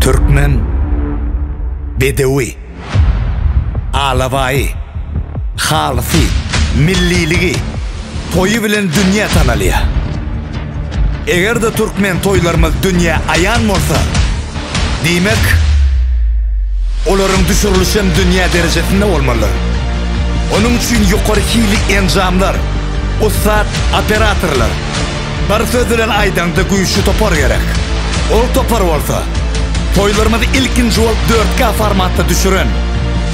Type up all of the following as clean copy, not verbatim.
Türkmen bedewi, alabaýy, halysy, milliligi, toýy bilen dünýä tanalýar. Eger-de türkmen toýlarymyz dünýä aýan bolsa, diýmek, olaryň düşürilişem dünýä derejesinde bolmalydyr. Onuň üçin ýokary hilli enjamlar, ussat operatorlar, Bir söz bilen aýdaňda güýçli topar gerek. Ol topar bolsa, toýlarymyzy ilkinji bolup 4K formatda düşüren,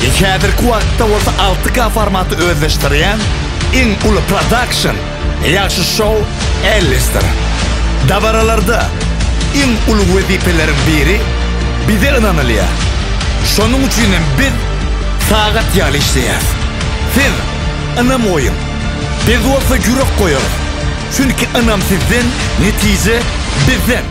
häzirki wagtda bolsa 6K formaty özleşdirýän iň uly prodakşn Ýagşy Show Ellisdir. Dabaralarda iň uly wezipeleriň biri bize ynanylýar. Şonuň üçin hem biz sagat ýaly işleýäris. Siz ynam goýuň. Biz bolsa ýürek goýarys. Çünki ynam sizden, netije bizden.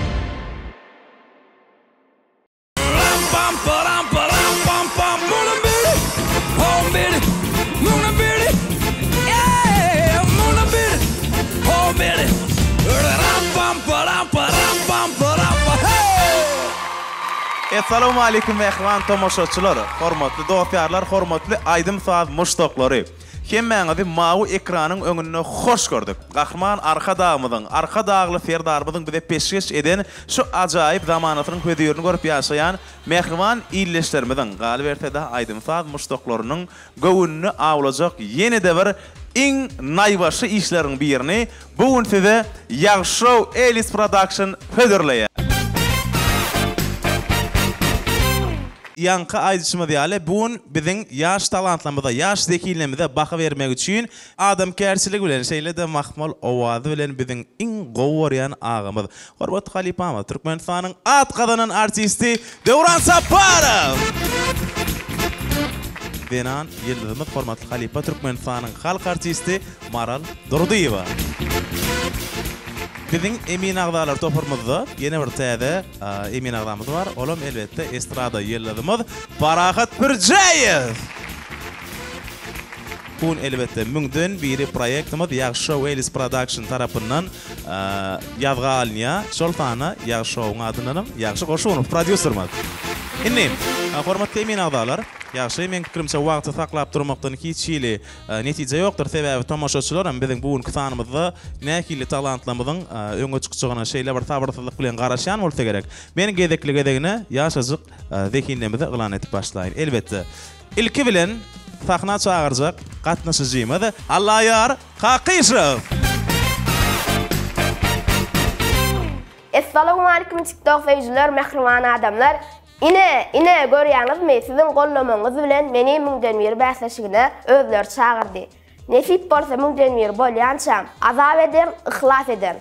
Essalawmaleýkum mähriban tomaşaçylar, hormatly dost-ýarlar, hormatly aýdym-saz muşdaklary! Hemmäňizi mawy ekranyň öňünde hoş gördük. Gahryman Arkadagymyzyň, Arkadagly Serdarymyzyň bize peşgeş eden şu ajaýyp zamanasynyň hözirini görüp ýaşaýan mähriban ildeşlerimiziň, galyberse-de aýdym-saz muşdaklarynyň göwnüni awlajak ýene-de bir iň naýbaşy işleriň birini bu gün size Ýagşy Elis Production hödürleýär. Ýaňky aýdyşymyz ýaly, bu gün biziň ýaş talantlarymyza, ýaş zehinlerimize baha bermek üçin adamkärçiligi bilen, şeýle-de mahmal owazy bilen biziň iň gowy görýän agamyz, hormatly halypamyz, Türkmenistanyň at gazanan artisti Döwran Saparow! Zenan ýyldyzymyz, hormatly halypa, Türkmenistanyň halk artisti Maral Durdyýewa! Biziň emin agzalar toparymyzda ýene bir täze emin agzamyz bar. Olam elbetde estrada ýyldyzymyz Parahat Pürjäýew! Bu gün elbetde müňden biri proýektimiz Ýagşy Show Elis Production tarapyndan ýazga alynýar. Şol sanda Ýagşy Show-yň adyndanam Ýagşy Goşunow prodýuserimiz. Indi, hormatly emin agzalar, Ýagşy, meň pikirimçe wagty saklap durmakdan hiç hili Netije ýokdur, sebäbi tomaşaçylar hem biziň bu günki sanymyzda nähili talantlarymyzyň öňe çykjagyna şeýle bir sabyrsyzlyk bilen garaşýan bolsa gerek. Men gezekli-gezegine ýaşajyk zehinlerimizi yglan edip başlaýyn. Elbetde, ilki bilen sahna çagyrjak gatnaşyjymyz Allaýar Kakyşow! Essalawmalikim TikTok söýüjiler mähriban adamlar. Ine, ine, görýäňizmi, siziň gollamagyňyz bilen meni müňden biri bäsleşigine özleri çagyrdy. Nesip bolsa müňden biri bolýançam, azap ederin, yhlas ederin.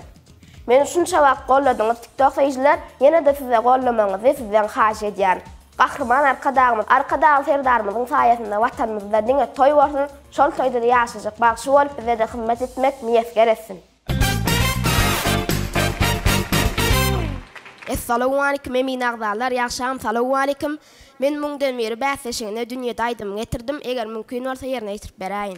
Meni şunça wagt golladyňyz TikTok söýüjiler, ýene-de size gollamagyňyzy sizden haýyş edýärin. Gahryman Arkadagymyz, Arkadagly Serdarymyzyň saýasynda Watanymyzda diňe toý bolsun, şol toýda-da ýaşajyk bagşy bolup bize-de hyzmat etmek miýesger etsin. Essalawmalikim emin agzalar ýagşam salawmalikim men müňden biri bäsleşigine dünýede aýdym getirdim eger mümkin bolsa ýerine ýetirip beräýin.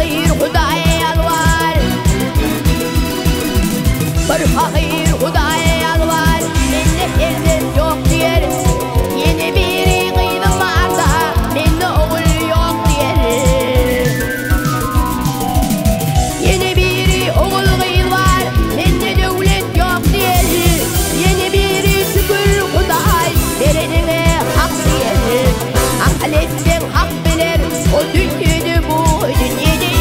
pahyr Hudaýa ýalbar. Bir pahyr Hudaýa ýalbar, Mende perzent ýok diýer. Ýene biri gyzym barda, Mende ogul ýok diýer. Ýene biri ogul gyz bar, Mende döwlet ýok diýer. Ýene biri şükür Hudaý, Bereniňe hak diýer. Akyl etseň hak biler, O dünýede bu dünýede.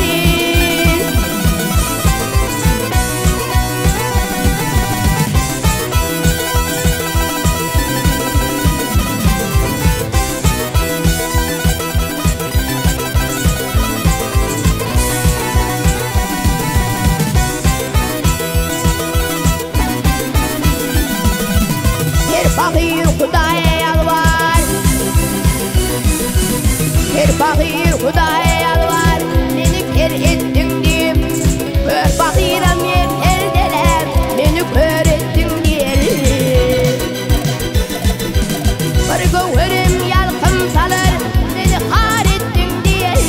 Her pahyr Hudaýa ýalbar. Her pahyr Hudaýa ýalbar, Meni ker etdiň diýip. Kör pahyram ýer perdeläp, Meni kör etdiň diýer. Bir göwherim ýalkym salar, Meni har etdiň diýer.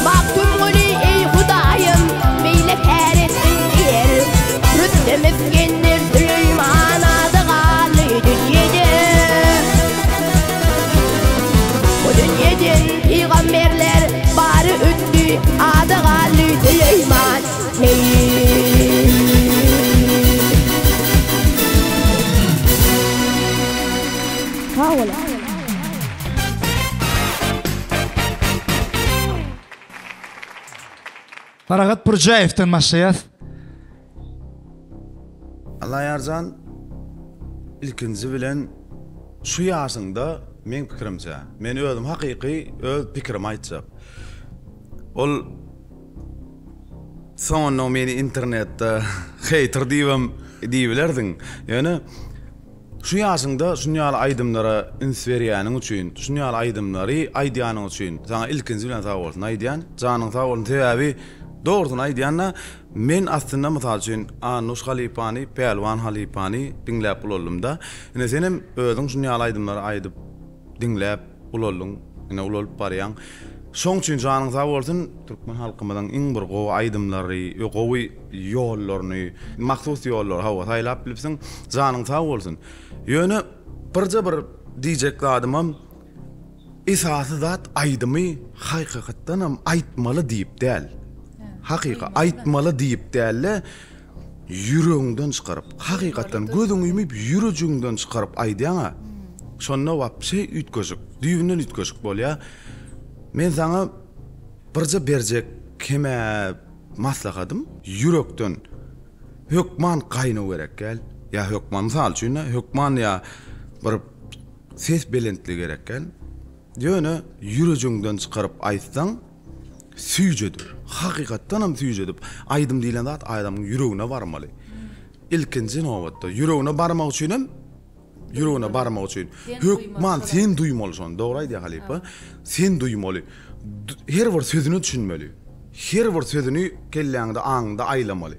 Magtymguly, eý Hudaýym, beýle kär etdiň diýer. Rüstem Isgender Süleýman ady galdy dünýede. Bu dünýeden pygamberler bary ötdi, ady galdy Süleýman heý. Sag boluň. Parahat Pürjäýewden başlaýas. Allaýarjan ilkinji bilen şu ýaşyňda meň pikirimçe men özüm hakyky öz pikirimi aýtjak. Ol soňunda meni internetde heýter diýibem diýibilerdiň. Ýöne Şu ýaşyňda şun ýaly aýdymlara üns berýäniň üçin, şun ýaly aýdymlary aýdýanyň üçin saňa ilkinji bilen sag bolsun aýdýan. Janyň sag bolsun sebäbi dogrusyny aýdýanda men aslynda mysal üçin Annuş halypany, Pälwan halypany diňläp ulaldymda. Ine senem özüň şun ýaly aýdymlary aýdyp diňläp ulaldyň, ine ulalyp barýaň. Şoň üçin janyň sag bolsun, türkmen halkymyzyň iň bir gowy aýdymlary, gowy ýollaryny, mahsus ýollary hawa saýlap bilipsiň. Janyň sag bolsun. Ýöne birje bir diýjek zadymam esasy zat aýdymy hakykatdanam aýtmaly diýip däl. Hakyky aýtmaly diýip däl-de, ýüregiňden çykaryp, hakykatdan gözüňi ýumyp ýürejigiňden çykaryp aýdýaň-a, şonda wapşe üýtgeşik, düýbünden üýtgeşik bolýar. Men saňa birje berjek hem-ä maslahatym, ýürekden hökman gaýnaw gerek däl, ýa hökman, mysal üçin-de, hökman ýa bir ses belentligi gerek däl. Ýöne ýürejigiňden çykaryp aýtsaň, süýjedip, hakykatdanam süýjedip, aýdym diýlen zat adamyň ýüregine barmaly. Ilkinji nobatda ýüregine barmak üçinem, ýüregine barmak üçin hökman sen duýmaly şony, dogry aýdýar halypa. Sen duýmaly. Her bir sözüne düşünmeli. Her bir sözüni kelläňde, aňyňda aýlamaly.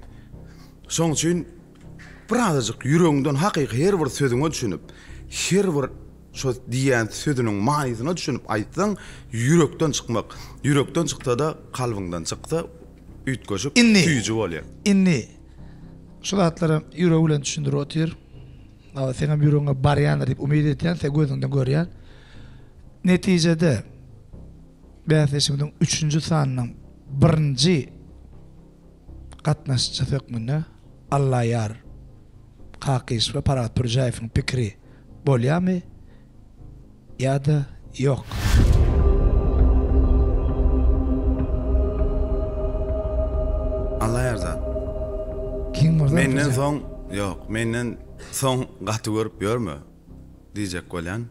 Şoň üçin birazajyk ýüregiňden hakyky her bir sözüňe düşünip, her bir Şo diýýän sözüniň manysyna düşünip aýtsaň, ýürekden çykmak. Ýürekden çyksa-da, kalbyňdan çyksa, üýtgeşik, Indi, süýji bolýar. indi şu zatlaram ýüregi bilen düşündirip otyr. Hawa, seňem ýüregiňe barýandyr diýip umyt edýän, sen gözüňden görýän. Netijede, bäsleşigimiziň üçünji sanynyň birinji gatnaşyjysy hökmünde Allaýar Kakyş we Parahat Pürjäýewiň pikiri bolýarmy ýa-da ýok? Allaýar jan. Kim bolsa Menden soň, ýok, menden soň gaty görüp ýörme diýjek bolýan.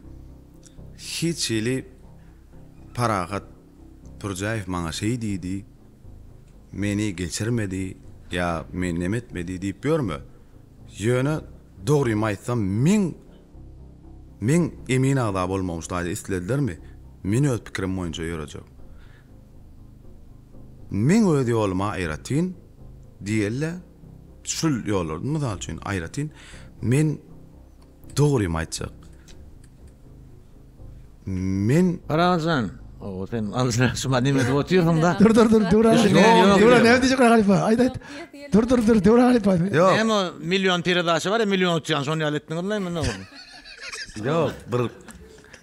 Hiç hili Parahat Pürjäýew maňa şeý diýdi, meni geçirmedi ýa meni neme etmedi diýip ýörme. Ýöne dogrymy aýtsam meň meň emin agza bolmagym şu taýda isledilermi? Men öz pikirim boýunça ýörejek. Meň öz ýoluma aýratyn diýeli-de şul ýollardan mysal üçin aýratyn men dogrymy aýtjak. Men. Parahat jan. Hawa sen aljyraşma neme edip otyrsyň-da. Dur dur dur Döwran. Düşünýän ýok. Döwran näme diýjek halypa? Aýt aýt. Dur dur dur Döwran halypa. Ýok. Näme o million peredaça bar ya million utýan şony ýaly etdiňizmi munda? Ýok, bir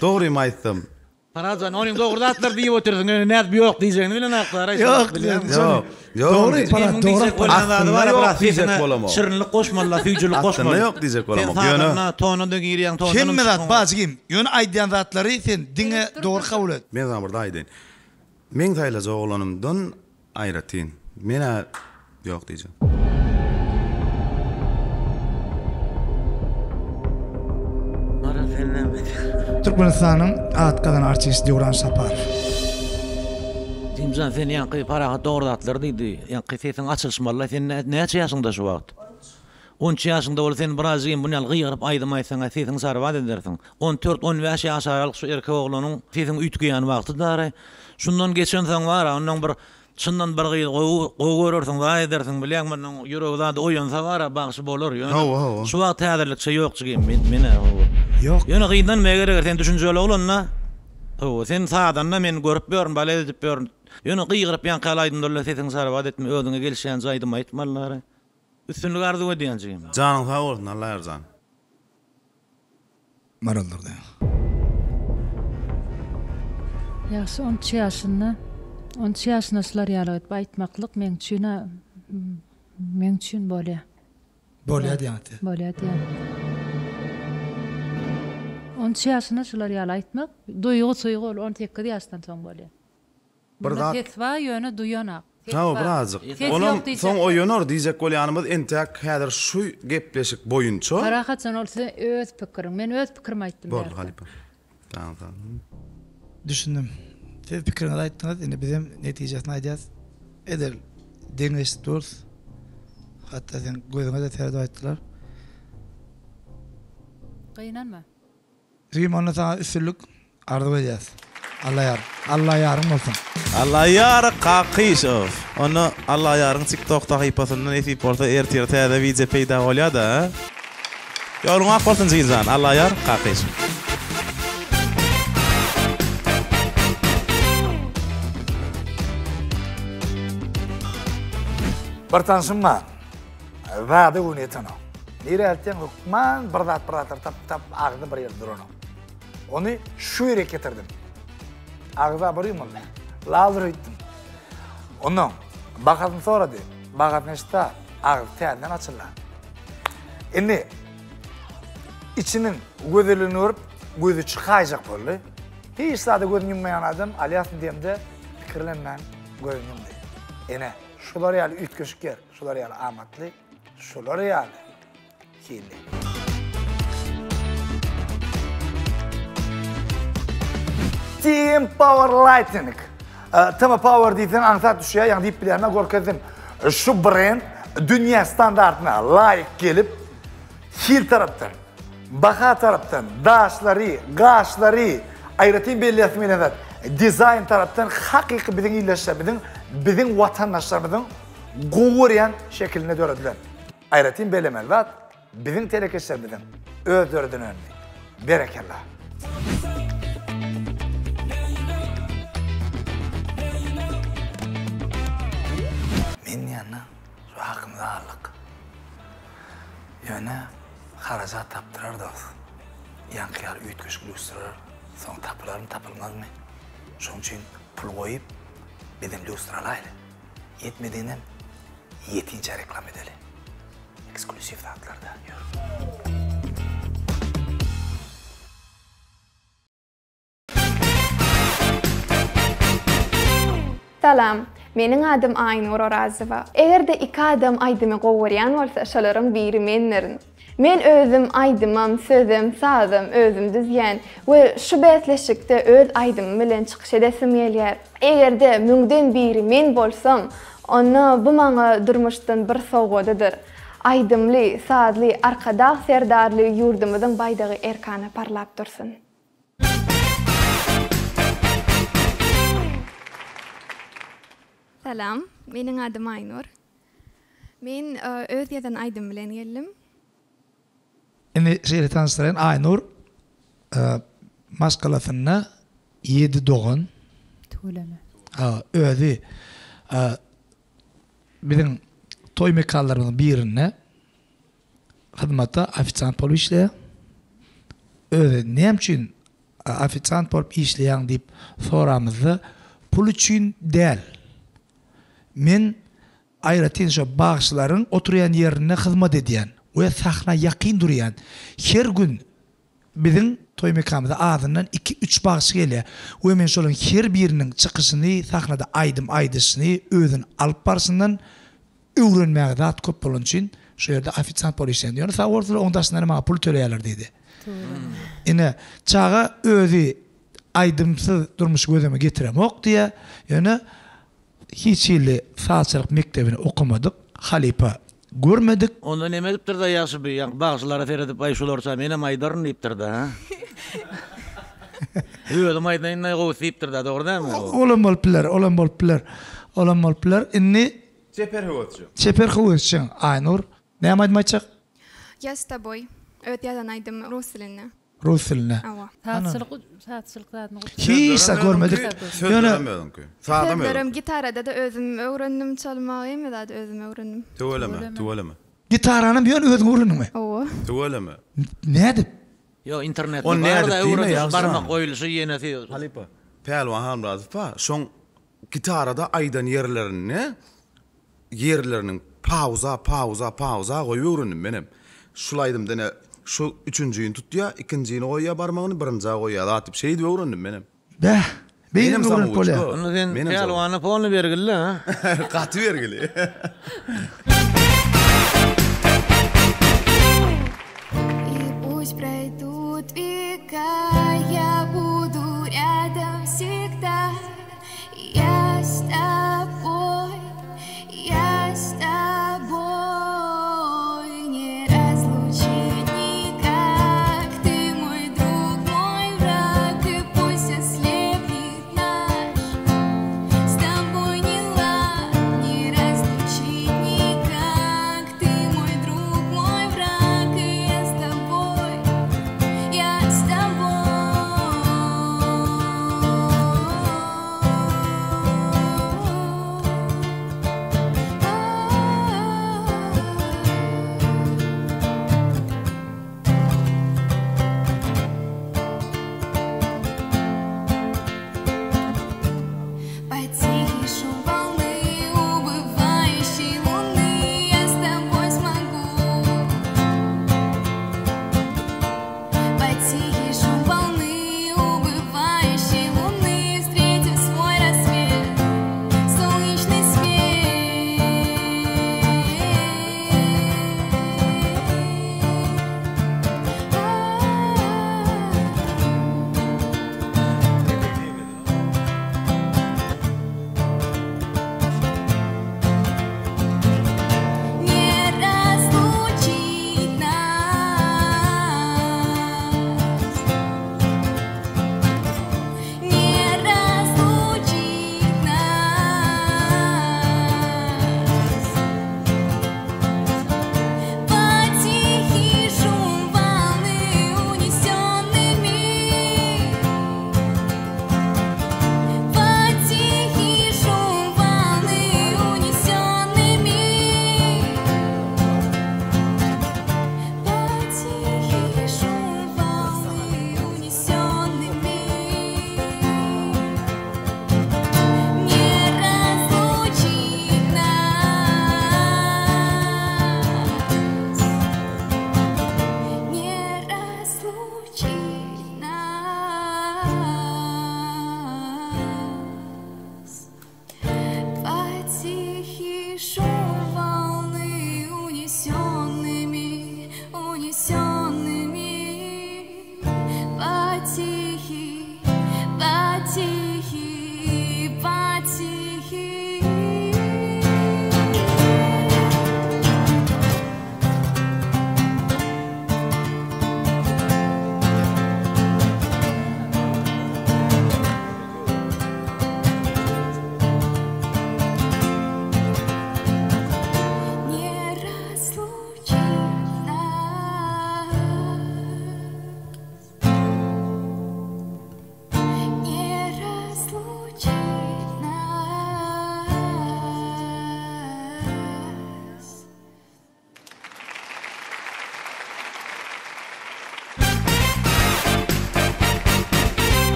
dogrymy aýtsam. Parajan onyň dogry zatlar diýip otyrsyň ýöne nädip ýok diýjegini bilenaklar aý. Ýok, Ýok. Ýok. Dogry Parat dogry. Aslynda ýok diýjek bolamok. Şirinlik goşmalylar, süýjülik goşmaly. Aslynda ýok diýjek bolamok. Sen Ýöne sazanda tona-da girýäň, tondanam Hemme zat çykmaň. bar jigim. Ýöne aýdýan zatlary sen diňe dogry kabul et. Men saňa bir zat aýdaýyn. Meň saýlajak oglanymdan aýratyn. Men-ä ýok diýjek. Maral sen näme diýýäň? Türkmenistanyň at gazanan artisti Döwran Saparow. Jimjan sen ýaňky Parahat dogry zatlar diýdi. Ýaňky sesiň açylyşmalyla sen näçe ýaşyňda şu wagt? 13 ýaşyňda bolsa sen birazjyk hem bunýaly gygyryp aýdym aýtsaňa sesiň sarbat edersiň. 14 15 ýaş aralyk şu erkek oglanyň sesiň üýtgeýän wagty dary. Şundan geçensoň bara ondan bir Çyndan bir gyzy gowy gowy görersiň zat edersiň bilýäň mundan ýüregi zady oýansa bara bagşy bolar ýöne Hawa hawa. şu wagt häzirlikçe ýok jigim men menä hawa. Ýok. Ýöne gyzdan meger eger sen düşünjeli oglanda hawa sen sazanda men görüp ýörün balet edip ýörün ýöne gygyryp ýaňky ýaly aýdymlarla sesiňi şarbat etme özüňe gelişýänje aýdym aýtmalylar üstünlik arzuw edýän jigim. Janyň sag bolsun Allaýarjan. Maral Durdy. Ýagşy on üç ýaşynda, on üç ýaşynda şular ýaly edip aýtmaklyk meň üçin-ä meň üçin bolýa. Bolýa diýýäňiz siz. Bolýa diýýän. On üç ýaşynda şular ýaly aýtmak, duýgy-suýgy ol 18 ýaşdan soň bolýa. Bir Bunda zat. ses bar ýöne duýanak. Ses Hawa bar. birazjyk. Ses Olam ýok diýjek soň däl. oýanar diýjek bolýanymyz entäk häzir şu gepleşik boýunça. Parahatjan ol size öz pikiriň. Men öz pikirimi aýtdym Boldy bärde. halypa. Janyň sag. Düşündim. Siz pikiriňizi aýtdyňyz, indi bizem netijesini aýdýas. Edil deňeşip durus. Hatda seň gözüňe-de seredip aýtdylar. Gynanma. Jigim onda saňa üstünlik arzuw edýäs. Alla ýar. Alla ýaryň bolsun. Allaýar Kakyşow. Onda Allaýaryň TikTok sahypasynda nesip bolsa ertir täze wideo peýda bolýada. Ýoluň ak bolsun jigimjan. Allaýar Kakyşow. Bir tanşym bar. Zada göwni ýetenok. Nirä eltseň hökman bir zat bir zatlar tapyp tapyp agzy bir ýerde duranok. Ony şu ýere getirdim. Agza bir ýumuldy. Lazur öýtdüm. Ondan bahasyny sorady. Bahasyny eşitdi, agzy täzeden açyldy. Indi içiniň gözelligini görüp, gözi çykaýjak boldy. Hiç zada gözüni ýummaýan adam alýasyn diýemde pikirlenmän gözüni ýumdy. Ene, şular ýaly üýtgeşik ýer, şular ýaly amatly, şular ýaly hilli. Team Power Lightning. Team Power diýseň aňsat düşýär, ýaňy diýip bilýän, görkezdim. Şu brend dünýä standartyna laýyk gelip, hil tarapdan, baha tarapdan, daşlary, gaşlary, aýratyn belläsim gelýän zat, dizaýn tarapdan hakyky biziň ildeşlerimiziň, biziň watandaşlarymyzyň gowy görýän şekilinde döredilen. Aýratyn bellemeli zat, biziň telekeçilerimiziň öz döreden önümi. Berekella! Men diýende şu hakymyzy aldyk. Ýöne harajat tapdyrar dos. Ýaňky ýaly üýtgeşik lýustralar soň tapylarmy, tapylmazmy? Şonuň üçin pul goýup, bizem lýustra alaýly. Ýetmediginem ýetinçä reklama edeli. Eksklýuziw zatlarda ýör. Salam. Meniň adym Aýnur Orazowa. Eger-de iki adam aýdymy gowy görýän bolsa, şolaryň biri mendirin. Men özüm aýdymam, sözem, sazam özüm düzýän we şu bäsleşikde öz aýdymym bilen çykyş edesim gelýär. Eger-de müňden biri men bolsam, onda bu maňa durmuşdan bir sowgadydyr. Aýdymly, sazly Arkadag Serdarly ýurdumyzyň baýdagy erkana parlap dursun! Salam, meniň adym Aýnur. Men öz ýazan aýdym bilen geldim. Indi şeýle tanyşdyraýyn, Aýnur maşgalasynda ýedi dogan. Tüweleme. Özi biziň toý mekanlarymyzyň birinde hyzmatda ofisiant bolup işleýär. Özi näme üçin ofisiant bolup işleýäň diýip soramyzda, pul üçin däl. Men aýratyn şo bagşylaryň oturýan ýerinde hyzmat edýän we sahna ýakyn durýan. Her gün biziň toý mekanymyza azyndan iki-üç bagşy gelýär we men şolaryň her biriniň çykyşyny, sahnada aýdym aýdyşyny, özüni alyp barşyndan öwrenmäge zat köp bolany üçin şu ýerde ofisiant bolup işleýän. Ýöne sag bolsunlar, oň daşyndan hem maňa pul töleýärler diýdi. Ine, çaga özi aýdymsyz durmuşy göz öňüme getiremok diýýär. Ýöne hiç hili sazçylyk mekdebini okamadyk, halypa görmedik. Onda neme edipdir-de ýagşy bi, ýaňky bagşylara seredip, aý şularça menem aýdaryn diýipdir-de, hä? Özüm aýdaýyn-da gowusy diýipdir-de, dogry dälmi? Olam bolup biler, olam bolup biler. Olam bolup biler. Indi Çeper höwesjeň. Çeper höwesjeň Aýnur. Näme aýdym aýtjak? Ýa s toboý. Öz ýazan aýdym rus dilinde. Rus dilinde. Hawa. Sazçylyk sazçylyk zadyny Hiç zat görmedik. Ýöne Sözlerem özüňki. Sazam Sözlerem özüňki. gitarada-da özüm öwrendim çalmagy, hemme zady özüm öwrendim. Tüweleme, tüweleme. Gitaranam ýöne özüň öwrendiňmi? Hawa. Tüweleme. Nädip? Ýok internetde Ony bar-da nädip diýme öwredişi ýagşy barmak jan. goýulyşy ýenesi. Halypa. Pälwan Halmyradow bar, şoň gitarada aýdan ýerlerinde ýerleriniň pauza pauza pauza goýup öwrendim menem. Şul aýdymda ine şu üçünjini tutýa, ikinjini goýýa barmagyny, birinjä goýýa zat diýip şeýdip öwrendim menem. Bäh, beýdip Menem öwrenip bolýa. samouçka. Onda sen Menem samouçka. Pälwana polny bergili-le ha. Gaty bergili. И пусть пройдут века, я буду рядом всегда. Я с тобой, я с тобой, не разлучить никак. Ты мой друг, мой враг, и пусть ослепнет наш с тобой не лад, не разлучить никак.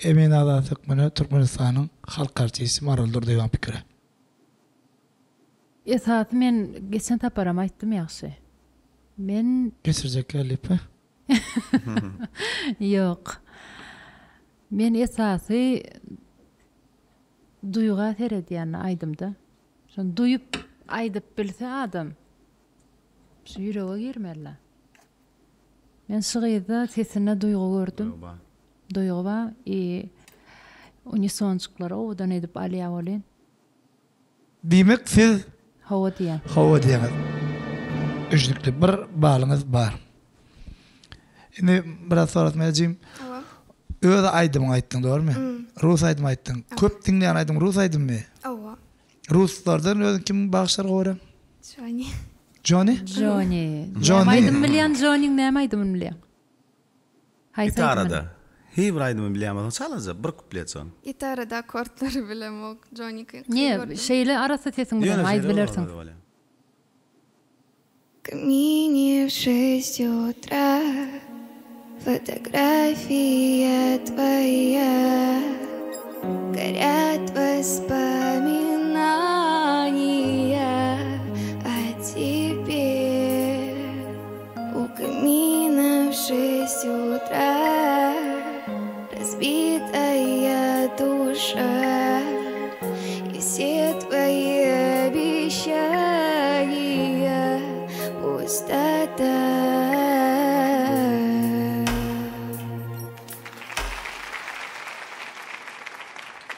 Emin agzasy hökmünde Türkmenistanyň halk artisti Maral Durdyýewanyň pikiri. Esasy men geçen saparam aýtdym ýagşy. Men. Geçirjek gelipmi? Ýok. Men esasy duýga seredýän aýdymda. Şony duýup aýdyp bilse adam, şu ýürege girmeli. Men şu gyzda sesinde duýgy gördüm. Duýgy bar. I unisonjyklary owadan edip alýar welin. Diýmek siz Hawa diýýän. Hawa diýýäňiz. Üçlükde bir balyňyz bar. Indi biraz sorasym gelýär jigim. Hawa. Öz aýdymyňy aýtdyň dogrymy? Rus aýdymy aýtdyň. Köp diňleýän aýdymyň rus aýdymymy? Hawa. Ruslardan özüň kim bagşylary gowy görýäň? Jony. Jony? Jony. Jony. Näme aýdym bilýäň Jonyň näme aýdymyny bilýäň? Haýsy aýdymyny? Gitarada. Hiý bir aýdymy bilýän bolsaň çalaja bir kuplet şony. Gitarada akkordlary bilemok Jonyňky Ne şeýle arassa sesiň bilen Ýöne aýdyp şeýle bilersiň. bolsa bolýar. Камине в шесть утра Фотография твоя Горят воспоминания о тебе У камина в шесть утра Разбитая душа И все твои обещания Пустота.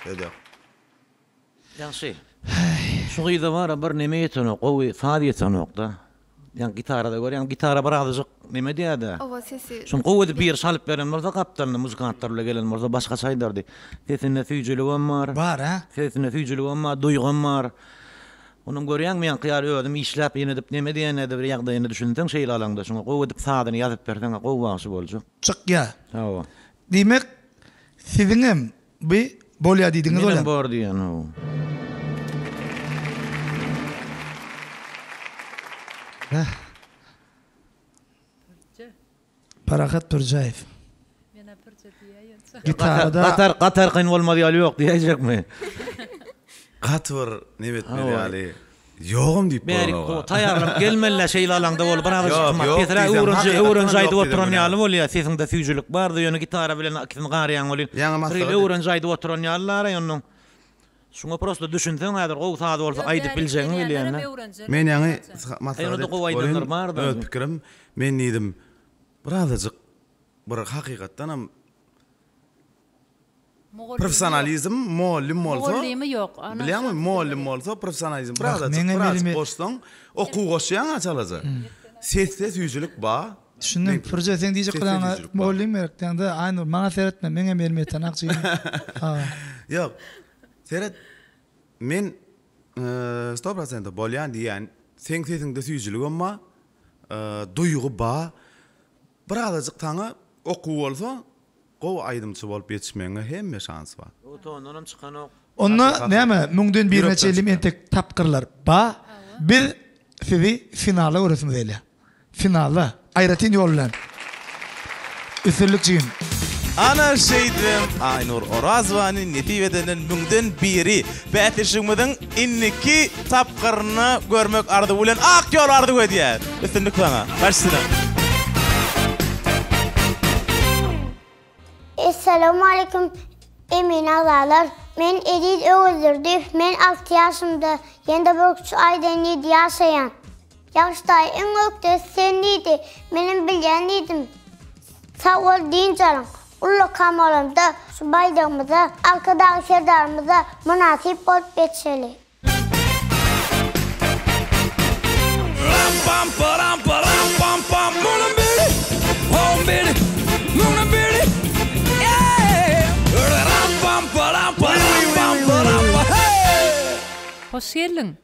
Söz ýok. Ýagşy. Şu gyza bara bir neme ýetenok, gowy saz ýetenokda. Ýa gitarada görýäň, gitara bir azajyk neme edýär-de. Oba sesi. Şuny gowy edip biri çalyp beren bolsa, gapdalynda muzykantlar bile gelen bolsa başgaça aýdardy. Sesinde süýjüligem bar. Bar, hä? Sesinde süýjüligem bar, duýgam bar. Onuň görýäňmi ýaňky ýaly özüm işläp ýene edip neme diýenede bir ýagdaýyna düşünseň şeýle alaňda şuňa gowy edip sazyny ýazyp berseň-ä gowy bagşy boljak. Çykýar. Hawa. Diýmek, siziňem bi bolýar diýdiňiz Menem bolýar. bor diýen hawa. Beh. Parahat Pürjäýew. Menä Pürje diýäýençä. Gitarada. Gatar gatar kyn bolmaz ýaly ýok diýäýjekmi? Gaty bir neme etmeli ýaly ýogam diýip Bärik bolanok. gowy taýýarlanyp gelmeli-dä şeýle alaňda bolup bir azajyk Ýok, gymmat ýok pesräk diýsem, öwrenje hakykatdanam öwrenje ýok aýdyp diýsem oturan günä. ýaly bolýar sesiňde süýjülik bardy ýöne gitara bilen ikisini garýaň welin Ýaňy bir maslahat hili et. öwrenje aýdyp oturan ýalylar-aý onnoň. Şuňa prosta düşünseň häzir gowy saz bolsa Ýok, aýdyp bärik biljegiňi gelýänlerem bilýän-dä. öwrenjeler Men ýaňy öwrenje. maslahat Ýöne-de etdik gowy welin aýdanlar bar-da. öz pikirim men diýdim birazajyk bir hakykatdanam Mugallymy Professionalizm mugallym bolsa, Mugallymy ýok. Ana bilýäňmi, şo mugallym bolsa professionalizm Bak, birazajyk, meňem birazajyk elime- goşsaň, okuw goşýaň-a çalaja. Sesde süýjülik ba. Düşündim. Men- Pürje seň diýjek Sesde bolanyňa süýjülik bar. mugallym gerek diýende, Aýnur maňa seretme, meňem elim ýetenak jigim. Ha. Ýok. Seret, men sto prosenta bolýan diýýän, seň sesiňde süýjüligem ba, duýgy ba. Birazajyk saňa okuw bolsa, Gowy aýdymçy bolup ýetişmegiňe hemme şans bar. O tondanam çykanok. Onda näme müňden birine Ýürekden çenli çykýar. entek tapgyrlar ba. Biz sizi finalda göresimiz gelýär. Finalda aýratyn ýol bilen. Üstünlik jigim. Ana şeýdibem Aýnur Orazowany nesip edenden müňden biri bäsleşigimiziň indiki tapgyryny görmek arzuwy bilen ak ýol arzuw edýär. Üstünlik saňa. Baş üstüne. Essalamualeýkum emin agzalar. Men Eziz Öwezdurdyýew. Men alty ýaşymda, ýene-de bir üç aýdan ýedi ýaşaýan. Ýagşy daýy iň ökdesi sen diýdi. Menem bilýän diýdim. Sag bol dynç alyň. Ullakan bolamda şu baýdagymyza, Arkadag Serdarymyza mynasyp bolup ýetişeli. Hoş geldiň.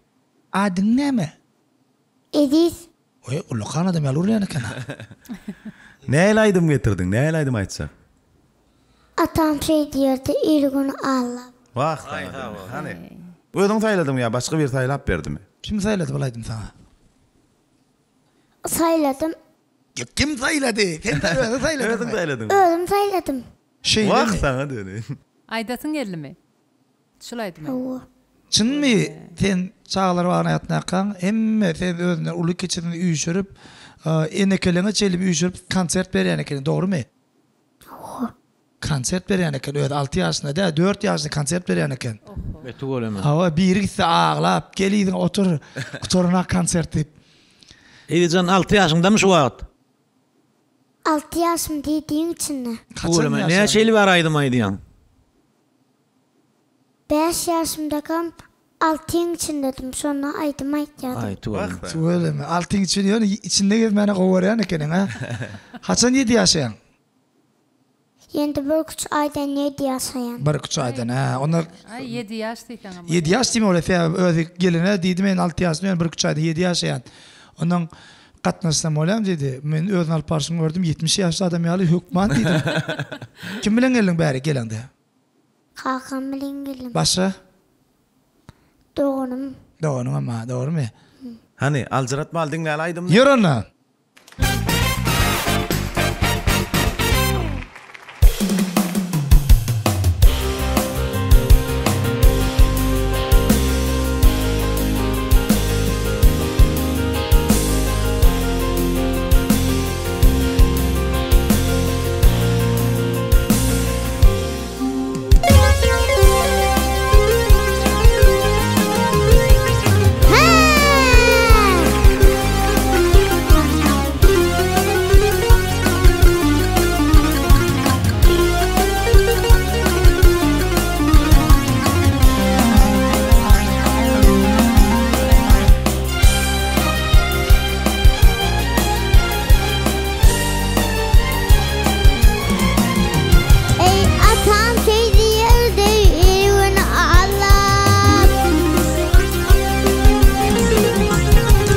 Adyň näme? Eziz. Oý, ullakan adam ýaly urýan eken-a. Nähili aýdym getirdiň? Nähili aýdym aýtjak? Atam şeý diýerdi, il-güni aldap. Wah saňa diýme. Hany. Özüň saýladyňmy ýa başga biri saýlap berdimi? Kim saýlady bul aýdymy saňa? Saýladym. Kim saýlady? Sen özüň saýladyňmy? Özüň saýladyňmy? Özüm saýladym. Şeýlemi? Wah saňa döneýin. Aýdasyň geldimi? Şul aýdymy? Hawa. Çynmy sen çagalar bagyna ýatnakaň hemme sen özünden uly kiçisini üýşürip enekeleňe çenli üýşürip konsert berýän ekeniň dogrymy? Hawa. Konsert berýän eken özi alty ýaşynda däl dört ýaşynda konsert berýän eken. Be tüweleme. Hawa biri gitse aglap gel yzyňa otur gutaranak konsert diýip. Ezijan alty ýaşyňdamy şu wagt? Alty ýaşym diýdiň içinde. Tüweleme näçe ýyl bäri aýdym aýdýaň? Bäş ýaşymdakam altyň içindedim şonda aýdym aýtýadym. Aý tüweleme. Tüweleme altyň içinde ýöne içinde gezmäne gowy görýän ekeniň a. Haçan ýedi ýaşaýaň? Ýende birküç aýdan ýedi ýaşaýan. Birküç aýdan hä onda. Aý ýedi ýaş diýseňem bolýar. Ýedi ýaş diýme bolýar sebäbi özi gelene diýdi men alty ýaşym ýöne birküç aýdan ýedi ýaşaýan. Ondan gatnaşsam bolýarmy diýdi. Men özüni alyp barşyny gördüm 70 ýaşly adam ýaly hökman diýdim. Kim bilen geldiň bäri geleňde? Kakam bilen geldim. Başga? Doganym. Doganyňam bar dogrymy? Hany aljyratmaly diňläli aýdymyny. Ýör onda. Eý atam şeý diýerdi il-gün allap.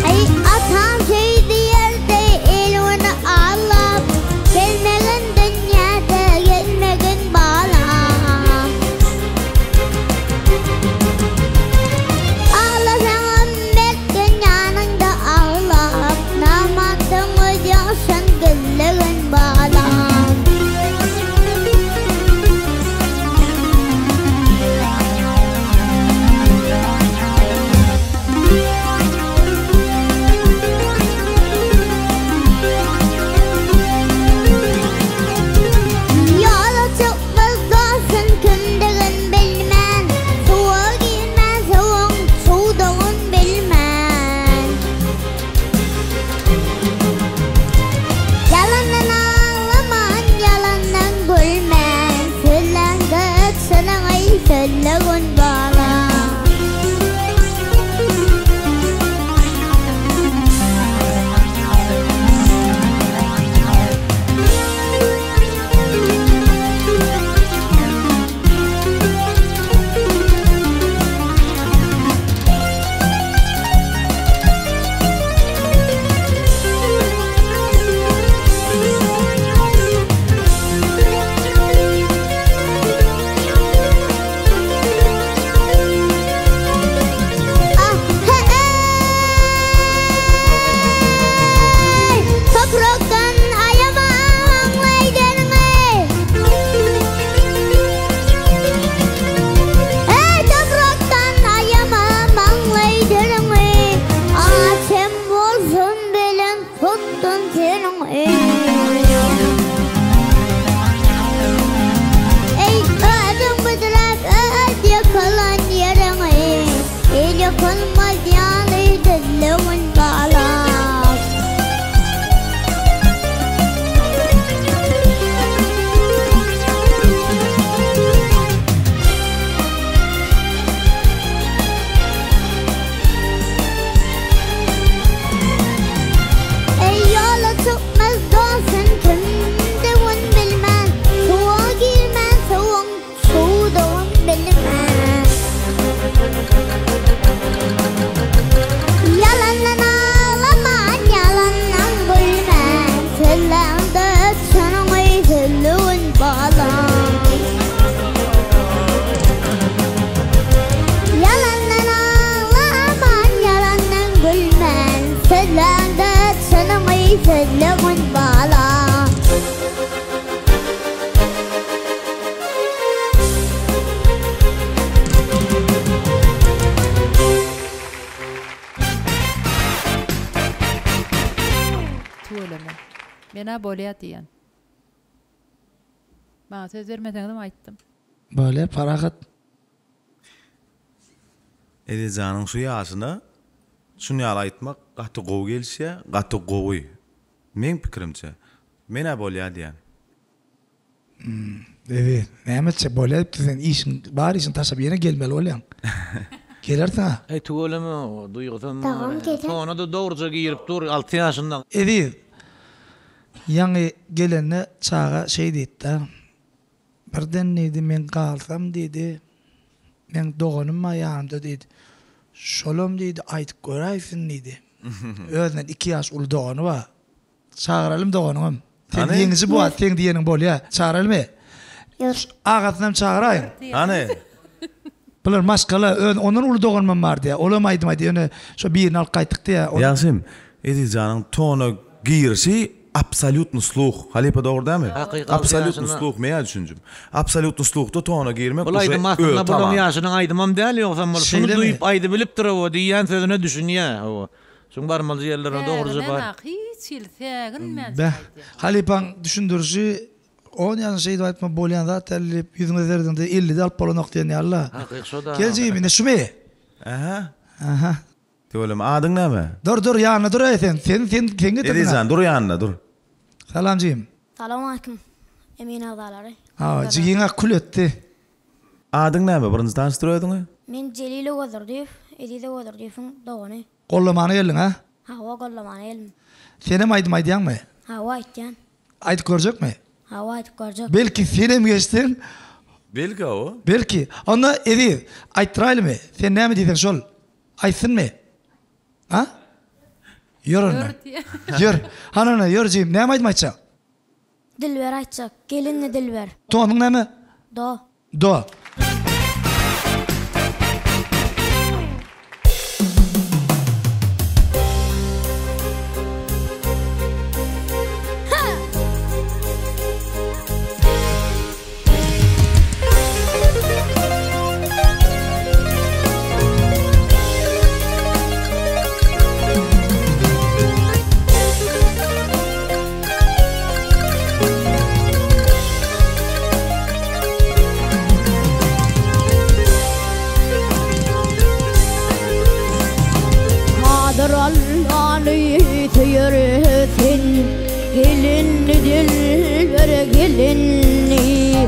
Eý atam şeý diýerdi il-gün allap. Gelmegin dünýäde gelmegin balam. Aglasaňam berkden ýanyňda aglap. Namartdan gözýaşyň gizlegin balam. Ýola çykmaz dostun kimdigin bilmän, Suwa girmän suwuň çuwdugyn bilmän. Ýalandan aglaman, ýalandan gülmän, Sözläňde çynyňy sözlegin balam. Men-ä bolýa diýýän. Maňa söz bermeseňizem aýtdym. Bolýa Parahat. Ezizjanyň şu ýaşyna şun ýaly aýtmak gaty gowy gelişýä gaty gowy meň pikirimçe menä bolýa diýän. Eziz, näme etjek bolýa diýipdir sen işiň bar işiňi taşlap ýene gelmeli bolýaň. Gelersiň-ä. Eý tüweleme duýgusam Dagam bar. gelen. Tona-da dogruja girip dur alty ýaşynda. Eziz, ýaňy gelende çaga şeý diýipdi. Birden diýdi men galsam diýdi, meň doganym bar ýanymda diýdi. Şolam diýdi aýdyp göräýsin diýdi. Özünden iki ýaş uly dogany bar. Çagyralym doganyňam. Sen Hany? ýeňiji bu wagt seň diýeniň bolýa. Çagyralymy? Ýör. Agasynam çagyraýyň. Hany? Bular maşgala, öz ondan uly doganymam bar diýýär. Olam aýdym aýdýar. Ýöne şo birini alyp gaýtdyk diýýär. Ýagşym, Ezizjanyň tona girişi absolýutny sluh. Halypa dogry dälmi? Hakyky alty Absolýutny ýaşynda. sluh meýa düşünjim. Absolýutny sluhda tona girmek Bul uje aýdym aslynda öz bulaň talant. ýaşynyň aýdymam däl ýogsam bul şuny Şeýlemi? duýup aýdybilipdir hawa diýýän sözüne düşünýä hawa. Şuň barmaly ýerlerine dogruja bar. Säginenak hiç hili säginmän Beh. aýdýar. Halypaň düşündirişi on ýaşynda şeýdip aýtma bolýan zat däl diýip ýüzüňe serediňde ellide alyp bolanok diýen ýaly-la. Hakyk şo-da. Gel jigim indi şumy? Ähä. Ähä. Tüweleme adyň näme? Dur dur ýanynda dur eý sen. Sen sen sen getirdiň. Ezizjan dur ýanynda dur. Salam jigim. Salowmaleýkim emin agzalary. Hawa jigiňä kül etdi. Adyň näme birinji tanyşdyr özüňi. Men Jelil Öwezdurdyýew, Eziz Öwezdurdyýewiň dogany. Gollamana geldiň a? Hawa gollamana geldim. Senem aýdym aýdýaňmy? Hawa aýtýan. Aýdyp görjekmi? Hawa aýdyp görjek. Belki senem geçseň. Belki hawa. Belki. Onda Eziz, aýtdyraýlymy? Sen näme diýseň şol. Aýtsynmy? A? Ýör onda. Ýör. Hany onda ýör jigim, näme aýdym aýtjak? Dilber aýtjak. Gelinli Dilber. Tonuň näme? Do. Do. Kadyr Allany söýer sen, Gelinli dilber gelinli.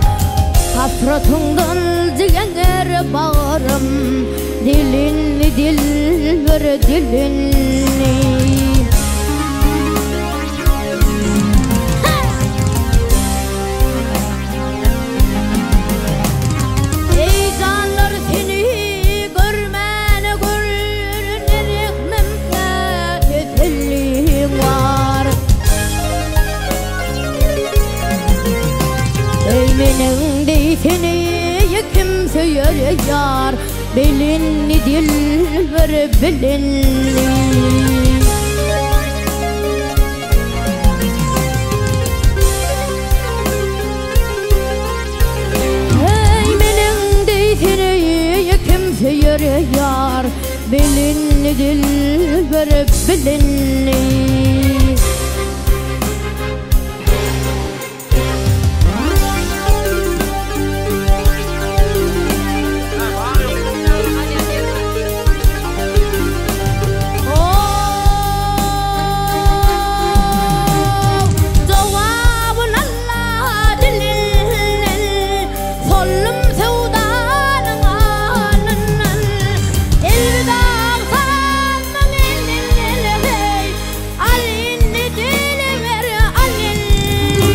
Hasratyňdan jigener bagrym, Dilinli dilber dilinli. Eý janlar seni görmäne gülüne rehmimde tesellim bar. Eý meniň deý seni kim söýer ýar bilinli dilber bilinli. Eý meniň deý seni kim söýer ýar bilinli dilber bilinli. Jogabyn Alla dilinden, Soldum söwdanyň alyndan. Elwidag salam elinden, heý, Al indi dilber, al indi.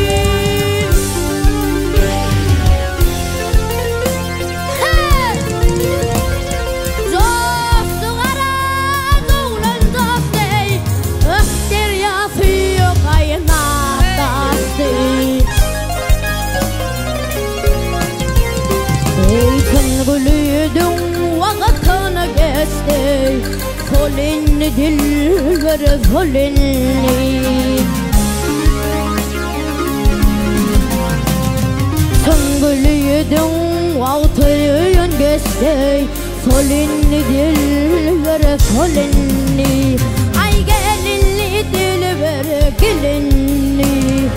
Joşdy gara döwlen joşdy, Yşk derýasy gaýnap daşdy. Eý çyn gülüdiň wagtyny geçdi, Sol indi dilber, sol indi. Çyn gülüdiň wagtyny geçdi, Sol indi dilber, sol indi. Aý gelinli dilber. ýere gelenni.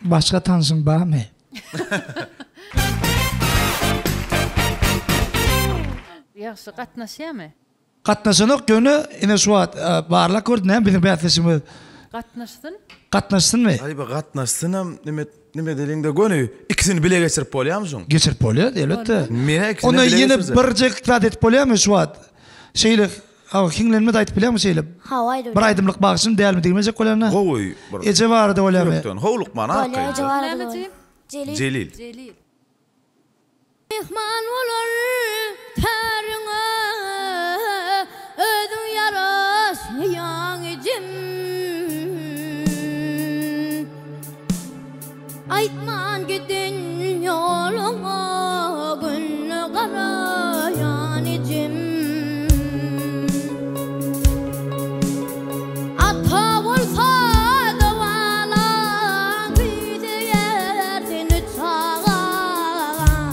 Başga tanşyň barmy? Ýagşy gatnaşýamy? Gatnaşanok ýöne ine şu wagt barlap gördüm näme biziň bäsleşigimiz. Gatnaşsyn. Gatnaşsynmy? Aýba gatnaşsynam nime nime deliňde göni ikisini bile geçirip bolýamy şuň? Geçirip bolýar elbetde. Menä ikisini Onda bile ýene geçirjek. birjek zat edip bolýamy şu wagt? Şeýle hawa hiňlenme-de aýdyp bilýäňmi şeýle? Hawa aýdyp Bir aýdymlyk bagşymy dälmi diýmejek bolýan-da. Gowy bir. Eje barada bolýamy? Ýürekden howlukman Bolýar arkaýyn. eje barada bolýar. Jelil. Jelil. Jelil. Myhman bolar täriňe, Özüň ýaraşýaň ejem. Aýtman giden ýoluňa Günde garaýan ejem. Ata bolsa dowalaň, Küýseýär seni çagaň.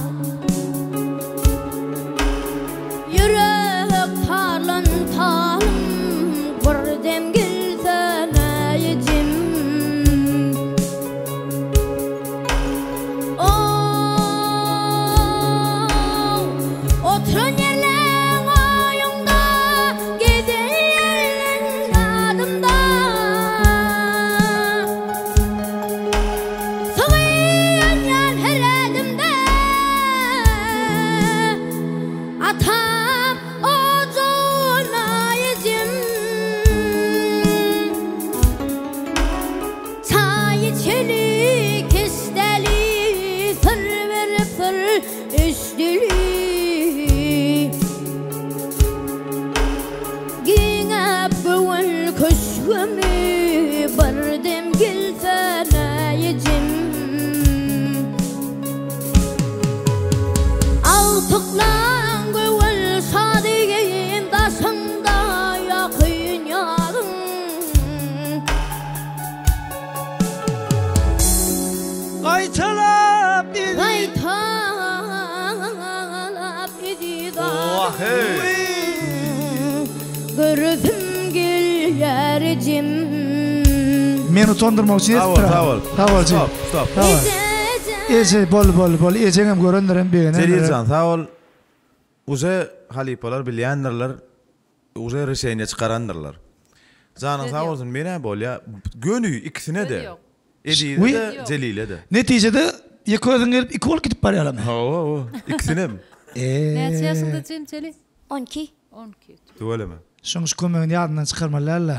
Ýürek tarlan talym, Bir dem gelsene ejem. Ow, oturan ýerleň oýuňda, Gezen ýerleň ýadymda. Sygyýanýan her ädimde, Atam ojagyna ejem. Çaý içeli, keşdeli, Syr berip syr eşdeli. Giňäp göwün köşgümi, Bir dem gelsene ejem. Agtyklaň göwün şadygy, Daşyňda ýakyn ýaryň. Gaýtalap eziz. Gaýtalap eziz adyň. Göresim gelýär ejem. Meni utandyrmak üçin edipdir. Sag bol, sag bol. Sag bol. Stop, stop. Sag bol. Eje, bol, bol, bol. Ejeňem görendir hem begenendir. Jeliljan, sag bol. Uje halypalar bilýändirler. Uje rişeniýe çykarandyrlar. Janyň sag bolsun menä bolýa göni ikisine-de Ezize-de Jelile-de. Netijede ýeke özüň gelip iki bolup gidip barýaramy? Hawa hawa ikisinem. Näçe ýaşyňda Jem Jelil? 12. 12. Tüweleme. Şoň şu kömegini ýadyndan çykarmaly däldi.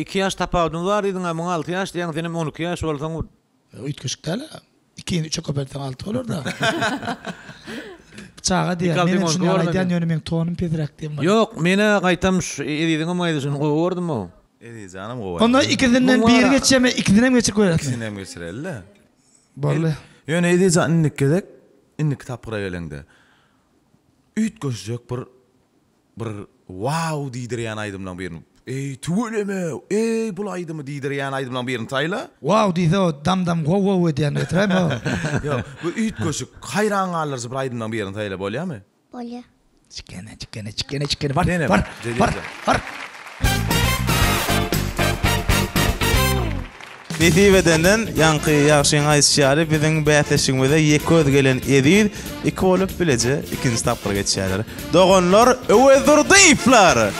Iki ýaş tapawudymyz bar diýdiň-ä muňa alty ýaş diýýäň senem 12 ýaş bolsaň Üýtgeşik däl-ä. Ikini üçe köpeltseň alty bolar-da. Çaga diýýär. Menem şuny ýaly aýdýan, ýöne meň tonym pesräk diýen bolýar. Ýok, men-ä gaýtam şu Eziziňem aýdyşyny gowy gördüm-ow. Ezizjanam gowy aýdýar. Onda ikisinden biri geçýärmi, ikisinem geçirip görýäsmi? Ikisinem geçireli-le. Boldy. Ýöne Ezizjan indiki gezek, indiki tapgyra geleňde üýtgeşjek bir Bir wow diýdirýän aýdymlaň birini eý tüweleme eý bul aýdymy diýdirýän aýdymlaň birini saýla. Wow diýse o dam dam wow wow edýän getiräýme o. Ýok bu üýtgeşik haýran galdyryjy bir aýdymlaň birini saýla bolýamy? Bolýa. Çikene çikene çikene çikene bar bar bar bar. Nesip edenden, ýaňky Ýagşyň aýdyşy ýaly, biziň bäsleşigimize ýeke özi gelen Eziz iki bolup bileje ikinji tapgyra geçýärler. Doganlar Öwezdurdyýewler!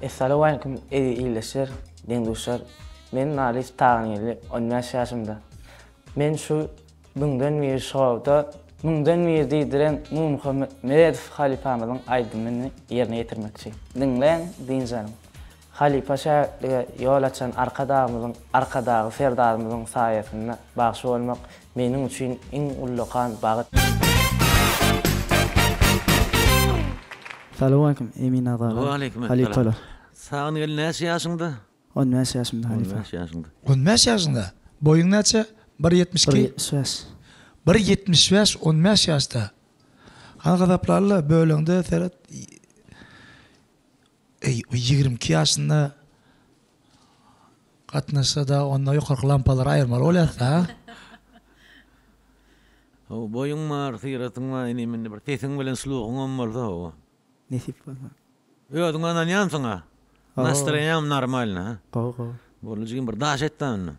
Essalawaleýkum eziz ildeşler, deň-duşlar. Men Nalyýew Tagangeldi, 15 ýaşymda. Men şu Müňden biri şowda müňden biri diýdiren Nurmuhammet Meredow halypamyzyň aýdymyny ýerine ýetirmekçi. Diňläň, dynç alyň. Halypa şägirtlige ýol açan Arkadagymyzyň, Arkadagly Serdarymyzyň saýasynda bagşy bolmak meniň üçin iň ullakan bagt. Salowmaleýkim emin agzalar. Waleýkim Halypalar. essalam. Sagyn gelin näçe ýaşyňda? 15 ýaşymda halypa. 15 ýaşyňda. 15 ýaşyňda? Boýuň näçe? Bir 72? Bir 75. Bir 75, 15 ýaşda. Hany hasaplaly-la, böleňde seret. Eý, o 22 ýaşynda gatnaşsa-da, onda ýokarky lampalary aýyrmaly bolýas-da, ha? Hawa, boýuň bar, syratyň bar, inim indi bir sesiň bilen sluhuňam bolsa hawa. Nesip bolsa. Özüňe ynanýansyň-a? Hawa. Nastroýeniýam normalny, ha? Gowy, gowy. Boldy jigim bir daş et-dä onda.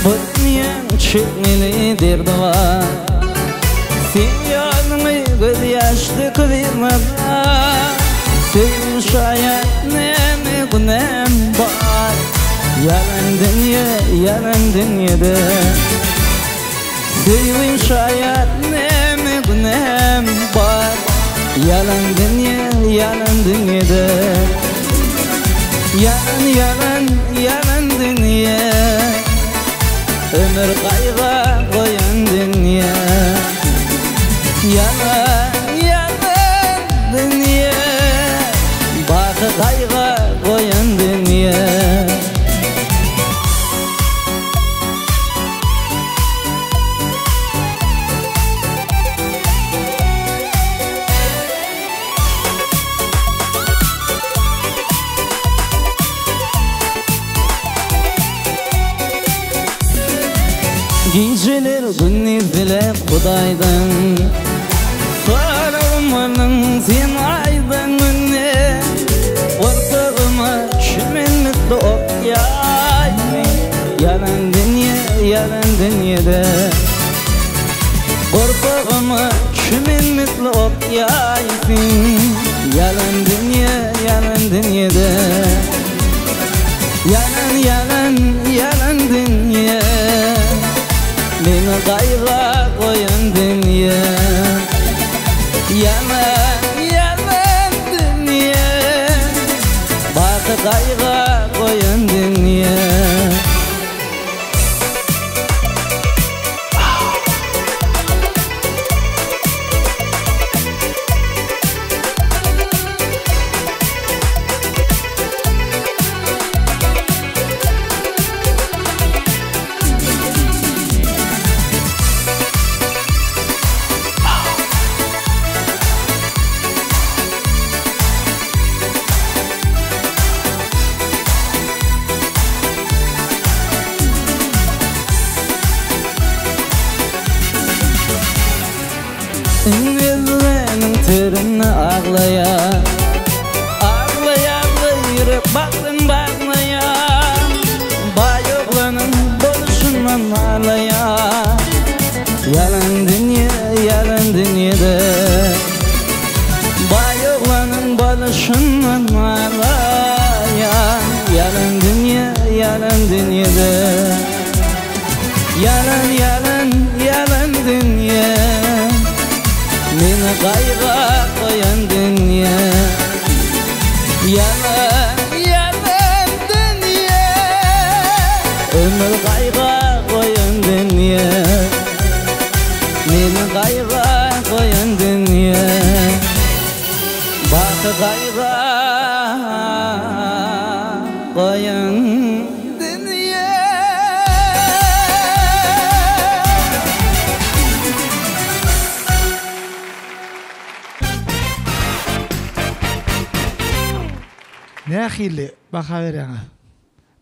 Bu dünýäň çekmeli derdi bar. Seň ýanyňy gözýaş döküp ýylgyrýar. Söýgüm şaýat näme günäm bar. Ýalan dünýe, ýalan dünýede. Söýgüm şaýat näme günäm bar. Ýalan dünýe, ýalan dünýede. Ýalan, ýalan, ýalan dünýe. Ömür gaýga goýan dünýe. Ýalan, ýalan dünýe. Baky gaýga goýan dünýe. Gijeler gündiz diläp Hudaýdan Soragym onuň sen aýdan günde Gursagyma çümenlikde ok ýaýdy Ýalan dünýe, ýalan dünýede Gursagyma çümenlikde ok ýaýdy Ýalan dünýe, ýalan dünýede Ýalan, ýalan, ýalan dünýe Meni gaýga goýan dünýe Ýalan, ýalan dünýe Baky gaýga goýan dünýe. Iňňezläniň töründe aglaýar. Aglaýar-da ýürek bagryn baglaýar. Baý oglanyň boluşyndan nalaýar. Ýalan dünýe, ýalan dünýede. Baý oglanyň boluşyndan nalaýar. Ýalan dünýe, ýalan dünýede. Ýalan, ýalan, ýalan dünýe. Meni gaýga goýan dünýe. Ýalan, ýalan dünýe. Ömür gaýga goýan dünýe. Meni gaýga goýan dünýe. Baky gaýga goýan dünýe. Nähili baha berýäňiz?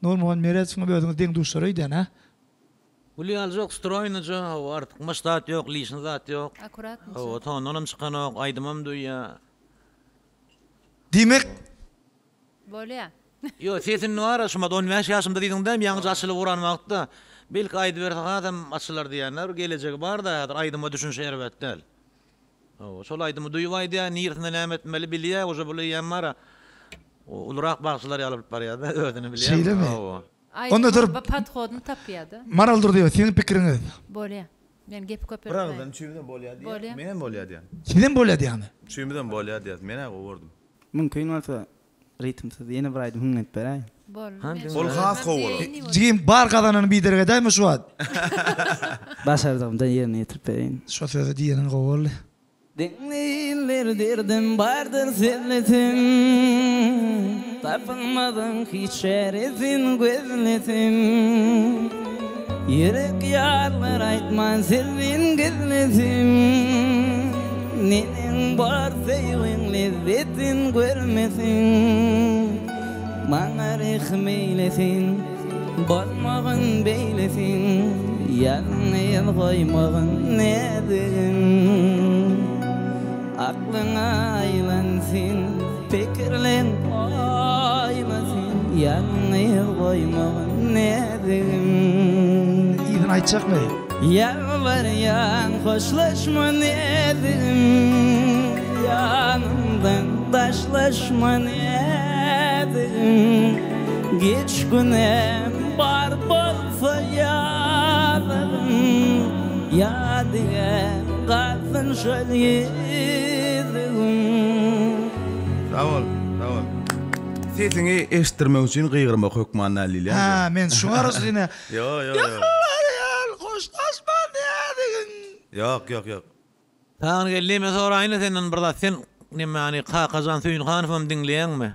Nurmuhammet Meredowyň özüňiz deň-duşlar öýdýän, hä? Gül ýalyjak stroýnyja hawa artykmaç zat ýok lişni zat ýok. Akuratnyja. Hawa tondanam çykanok aýdymam duýýa. Diýmek. Bolýa. Ýok, sesinde bar-a, şumat 15 ýaşymda diýdiň dämi, ýaňyja açylyp ugran wagtda. Belki aýdyberse hasam açylar diýýänler, gelejegi bar-da häzir, aýdyma düşünişi erbet däl. Hawa, şol aýdymy duýup aýdýar, niresinde näme etmeli bilýär, uje bul eýýäm bar-a, ulurak bagşylar ýaly bolup barýar-da, özüni bilýär. Şeýlemi? Hawa. Onda dur. Aýdyma podhodyny tapýar-da. Maral Durdyýewa, siziň pikiriňiz? Bolýar. Men gepi köp Bir agyzdan üçimizem bolýar diýýär. Bolýar. Menem bolýar diýýän. Sizem bolýar diýýäňmi? Üçimizem bolýar diýýäs. Men-ä gowy gördüm. Mümkin bolsa ritmsiz ýene bir aýdym hüňňedip beräýiň. Boldy. Ol has gowy bolar. Jigim bar gazananyny biderek edäýme şu wagt. Başardygymdan ýerine ýetirip bereýin. Şo sözi diýeniň gowy boldy. Diňleýinler derdim bardyr sözlesem, Tapylmadyň hiç çäresin gözlesem. Ýürek ýarylar aýtman senden gizlesem, Neneň bar söýgiň lezzetin görmeseň. Maňa rehim eýlesin, bolmagyn beýlesin, Ýalňyz goýmagyn näzigim. Aklyňa aýlansyn, pikirleň oýlasyn, Ýalňyz goýmagyn näzigim. Yzyny aýtjakmy? Ýalbarýan hoşlaşma näzigim, Ýanymdan daşlaşma näzigim. Geç günem bar bolsa ýazygym, Ýadygär galsyn şol ýüzügim. Sag bol, sag bol. Sesiňi eşitdirmek üçin gygyrmak hökman däl diýilýär. Hä, men şuňa garaşyp ine. Ýo, ýo, ýo. Ýalbarýan hoşlaşma näzigim. Ýok, ýok, ýok. Taňrygeldi men soraýynla senden bir zat sen nemäni Kakajan Söýünhanowam diňleýäňmi?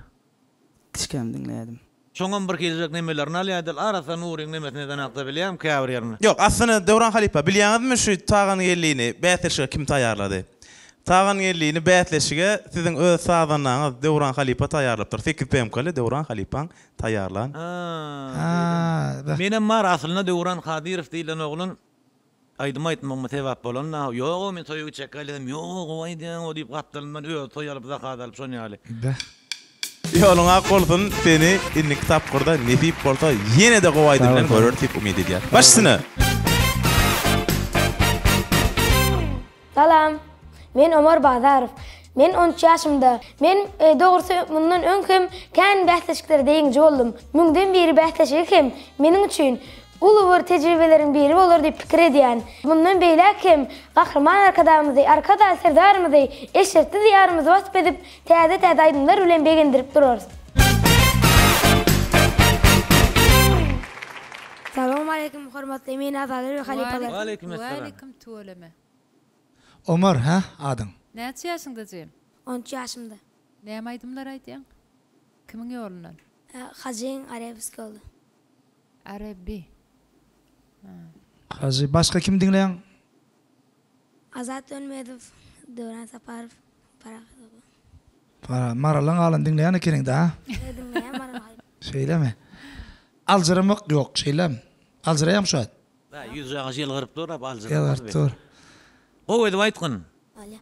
Kiçikäm diňleýädim. Şoňam bir hiljek nemelerini alýa edil arassa Nuryň nemesini edenakda bilýäňmi käbir ýerini. Ýok aslynda Döwran halypa bilýäňizmi şu Tagangeldini bäsleşige kim taýýarlady? Tagangeldini bäsleşige siziň öz sazandaňyz Döwran halypa taýýarlapdyr. Sekiz PMK-ly Döwran halypaň taýýarlan. Haa. Menem bar aslynda Döwran Kadyrow diýlen oglan Aýdym aýtmagyma sebäp bolan da, Ýog-ow, men toýa gitjek gaýlysam, Ýog-ow, gowy aýdýaň-ow diýip gapdalyndan özi toý alyp, zakaz alyp, şon ýaly. Beh. Ýoluň ak bolsun, seni indiki tapgyrda nesip bolsa ýene-de gowy aýdym bilen göreris diýip umyt edýäs. Baş üstüne! Salam! Men Omar Bazarow. Men 13 ýaşymda. Men, dogrusy, mundan öň hem kän bäsleşiklerde ýeňiji boldum. Müňden biri bäsleşigi hem meniň üçin uly bir tejribeleriň biri bolar diýip pikir edýän. Mundan beýläk hem Gahryman Arkadagymyzy, Arkadag Serdarymyzy, eşretli Diýarymyzy wasp edip, täze-täze aýdymlar bilen begendirip durarys. Salowmaleýkim hormatly emin agzalar we halypalar. Waleýkim tüweleme. Omar, hä, adyň? Näçe ýaşyňda jigim? 13 ýaşymda. Näme aýdymlar aýdýaň? Kimiň ýolundan? Hajyň Arabski boldy. Arabi. Ha. Hajy, başga kimi diňleýäň? Azat Dönmezow, Döwran Saparow, Parahat oba. Para, Maralyň galyny diňleýän ekeniň-dä, ha? Ýa diňleýän Maral haýp. Şeýlemi? Aljyramak ýok, şeýlemi? Aljyraýaňmy şu wagt? Bä, ýüzjagaş ýylgyryp dur-a, bu aljyramaz Ýylgyryp bi. dur. Gowy edip aýtgyn. Bolýa.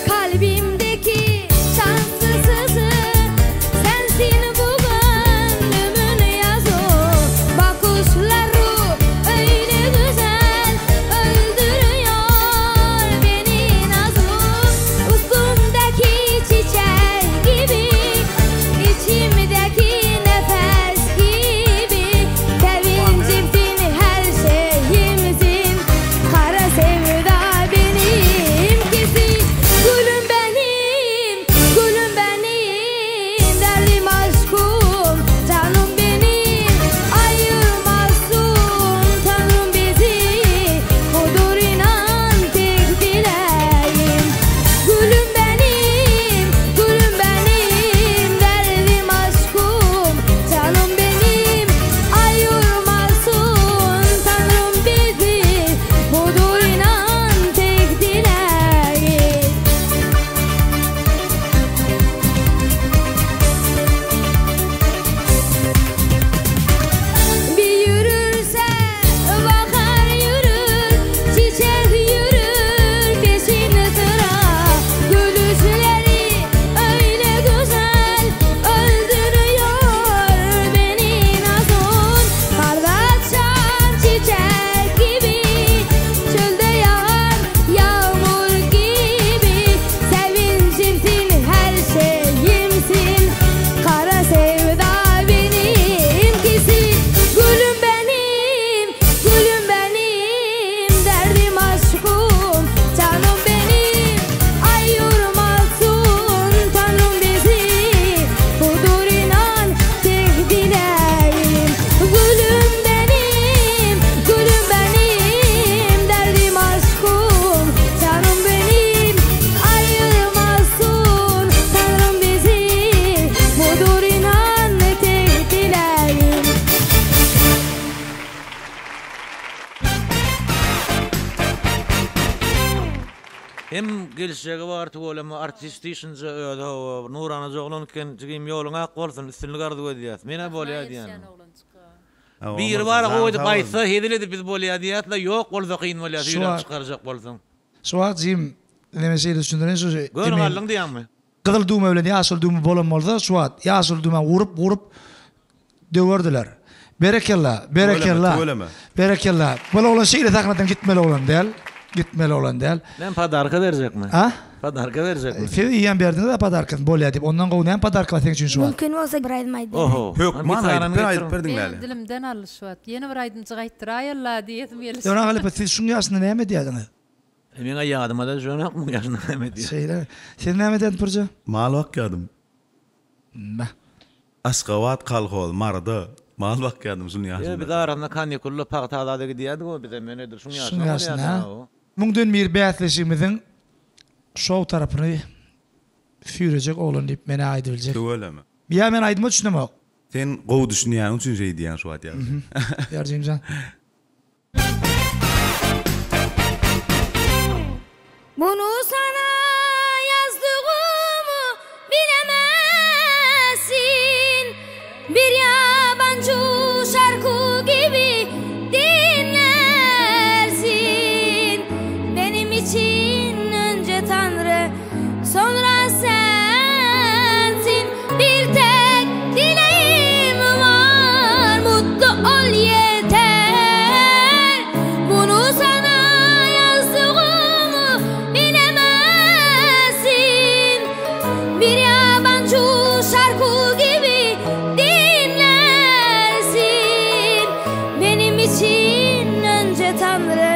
Kalbimdeki şanslı sızı Sensin bu gönlümün yazı Bakışları öyle güzel Öldürüyor beni nazım Üstümdeki. Hem gelişjegi bar tüweleme artist işinje özi hawa bir nuranaja oglan eken jigim ýoluň ak bolsun üstünlik arzuw edýäs menä bolýa diýýän. Biri bar gowy edip aýtsa hezil edip biz bolýa diýýäsla ýok bolsa kyn bolýa süýräp çykarjak bolsaň. Şu wagt jigim neme şeýle düşündireýin şu Göni galdyň diýýäňmi? Gyzyl düwme bilen ýaşyl düwme bolan bolsa şu wagt ýaşyl düwmäni urup urup döwerdiler. Berekella, berekella. Tüweleme, tüweleme. Berekella. Bul oglan şeýle sahnadan gitmeli oglan däl. Gitmeli oglan däl. Näme podarka berjekmi? A? Podarka berjekmi? Siz eýýäm berdiňiz-ä podarkasyny bolýa diýip. Ondan gowy näme podarka bar seň üçin şu wagt? Mümkin bolsa bir aýdym aýdyp beräý. Oho. Hökman aýdyp ber, aýdyp ber diňläli. Meniň dilimden aldy şu wagt. Ýene bir aýdymjyk aýtdyraýalla diýesim geldi. Döwran halypa siz şuň ýaşynda näme edýärdiňiz? E meňä ýadyma-da düşenok muň ýaşynda näme edýän. Şeýle. Siz näme edýärdiň Pürje? Mal bakýardym. Bah. Aşgabat kolhoz Maryda mal bakýardym şuň ýaşynda. E biz arasynda kanikulda pagta zada gidýärdik-ow bizem men edil şuň ýaşynda bolýardym. Müňden bir bäsleşigimiziň şou tarapyny süýrejek oglan diýip men-ä aýdybiljek. Tüweleme. Ýa men aýdyma düşünemok. Sen gowy düşünýäniň üçin şeý diýýäň şu wagt ýagşy. Ýarjymjan. Bunu sana yazdığımı bilemezsin Bir yabancı şarkı gibi dinlersin Benim için önce Tanrı sonra sensin Bir tek dileğim var mutlu ol yeter Bunu sana yazdığımı bilemezsin Bir yabancı şarkı gibi dinlersin Benim için önce Tanrı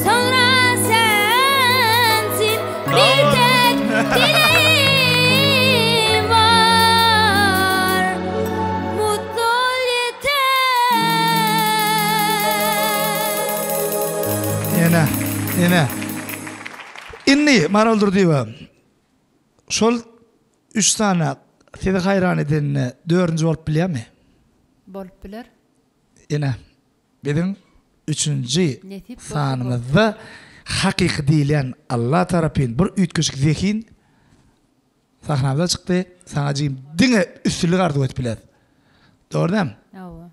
sonra sensin Bir tek dileğim var Mutlu ol yeter Ene, ene. Indi Maral Durdyýewa, şol üç sany sizi haýran edenine dördünji bolup bilýärmi? Bolup biler. Ine, biziň üçünji Nesip bolsa sanymyzda hakyky diýilýän Alla tarapyn bir üýtgeşik zehin sahnamyza çykdy. Saňa jigim diňe üstünlik arzuw edip bileris. Dogry dämi? Hawa.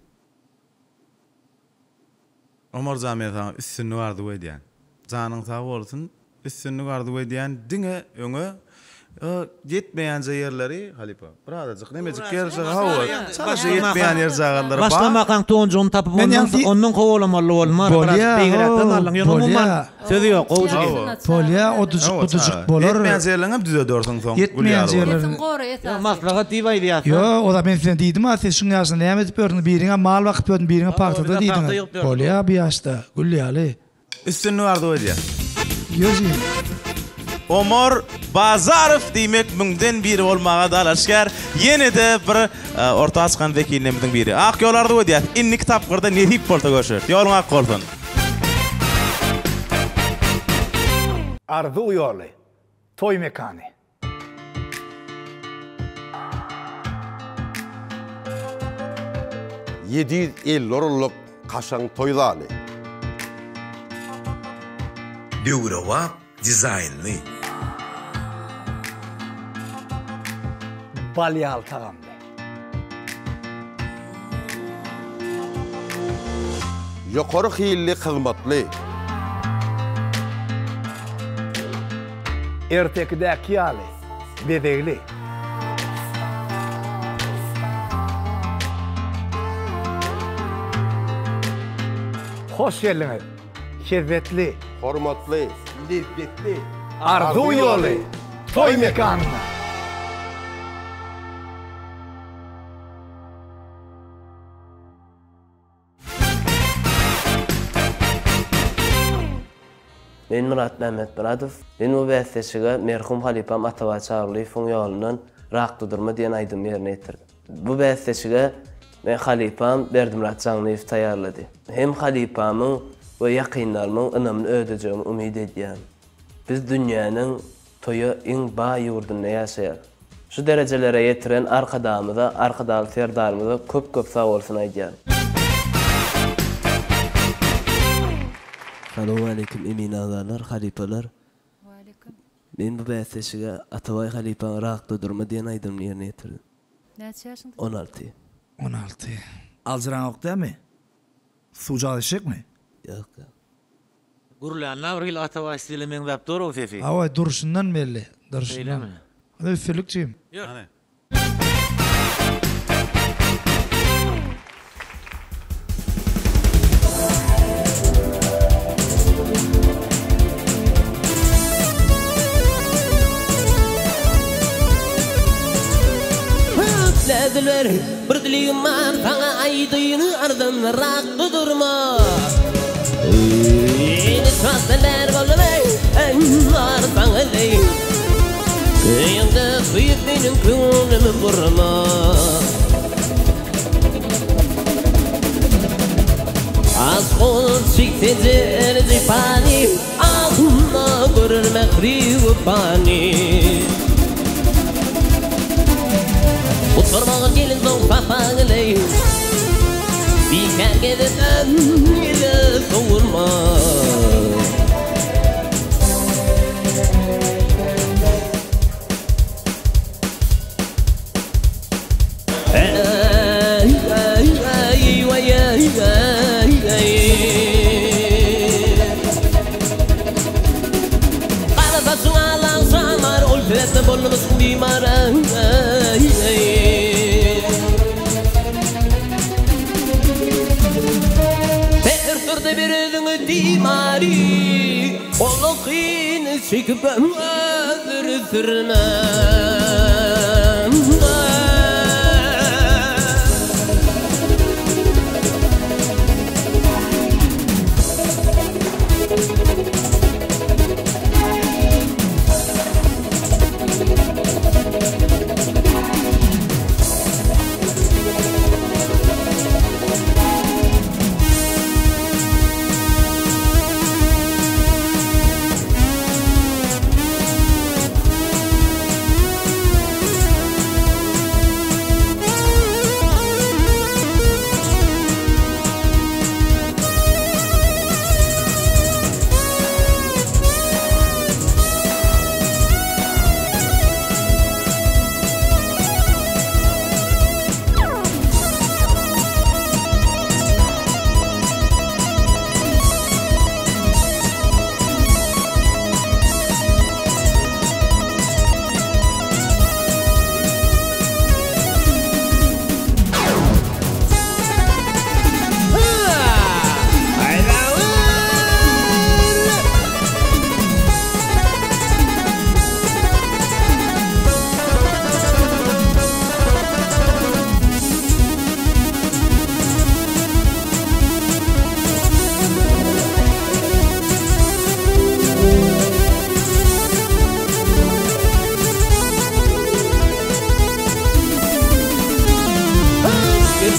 Omarjan men saňa üstünlik arzuw edýän. Janyň sag bolsun. Üstünlik arzuw edýän diňe öňe ýetmeýänje ýerleri halypa birazajyk nemejik ýerjag hawa çalaja ýetmeýän ýerjagazlary bar. Başlamakaň tonjugyny tapyp ondan ondan kowalamaly bolmar biraz beýigräkden aldyň ýöne umuman sözi ýok gowy jigit. Bolýa odujyk budujyk bolar. Ýetmeýän ýerleriňem düzedersiň soň gül ýaly bolar. Sesiň gory esasy. Maslahat diýip aýdýas. Ýok oza men size diýdim a siz şuň ýaşynda näme edip ýörsüňiz biriňe mal bakyp ýördüň biriňe pagtada diýdiňiz. Bolýa bu ýaşda gül ýaly. Üstünlik arzuw edýän. Ýör jigim. Omar Bazarow diýmek müňden biri bolmaga dalaşgär ýene-de bir orta çykan zehinlerimiziň biri. Ak ýol arzuw edýäs. Indiki tapgyrda nesip bolsa görşeris. Ýoluň ak bolsun. Arzuw ýoly, toý mekany. 750 orunlyk kaşaň toý zaly. Döwrebap dizaýnly. Bal ýaly tagamly. Ýokary hilli hyzmatly. Ertekidäki ýaly bezegli. Hoş geldiňiz, hezzetli. Hormatly. Lezzetli. Arzuw ýoly toý mekanyna! Men Myrat Mämmetmyradow. Men bu bäsleşige merhum halypam Atabaý Çarylyýewiň ýolundan Rakda durma diýen aýdymy ýerine ýetirdim. Bu bäsleşige men halypam Berdimyrat Jaňlyýew taýýarlady. Hem halypamyň we ýakynlarymyň ynamyny ödejegimi umyt edýän. Biz dünýäniň toýa iň baý ýurdunda ýaşaýar. Şu derejelere ýetiren Arkadagymyza, Arkadagly Serdarymyza köp köp sag bolsun aýdýan. Salowmaleýkim emin agzalar, halypalar. Waleýkim. Men bu bäsleşige Atabaý halypaň Yrakda durma diýen aýdymyny ýerine ýetirdim. Näçe ýaşyňda? 16. 16. Aljyraňok dämi? Suwjagaz içjekmi? Ýok, ýok. Gürlände bir hili Atabaý stile meňzäp dur-ow sesi. Hawa, durşundan belli, durşundan. Şeýlemi? Hadi üstünlik jigim. Ýör. Hany. Dilber, bir dilegim bar saňa aýdaýyn arzanrak durma. Ýene çatdylar boldy, bar saňa deý. Öýüňde söýüp meniň köňlümi burma. Aşk ol çekse cer jepany, Ahynda görer mähri wepany. Gutarmaga gelinsoň sapagyny, Bikär gezip ömrüňi sowurma. Gara saçyň alaň şamar, Ol sebäpden bolmuşyň bimar. Säher turdy bir özüňi timary, Ola kyn çekip ömür sürme.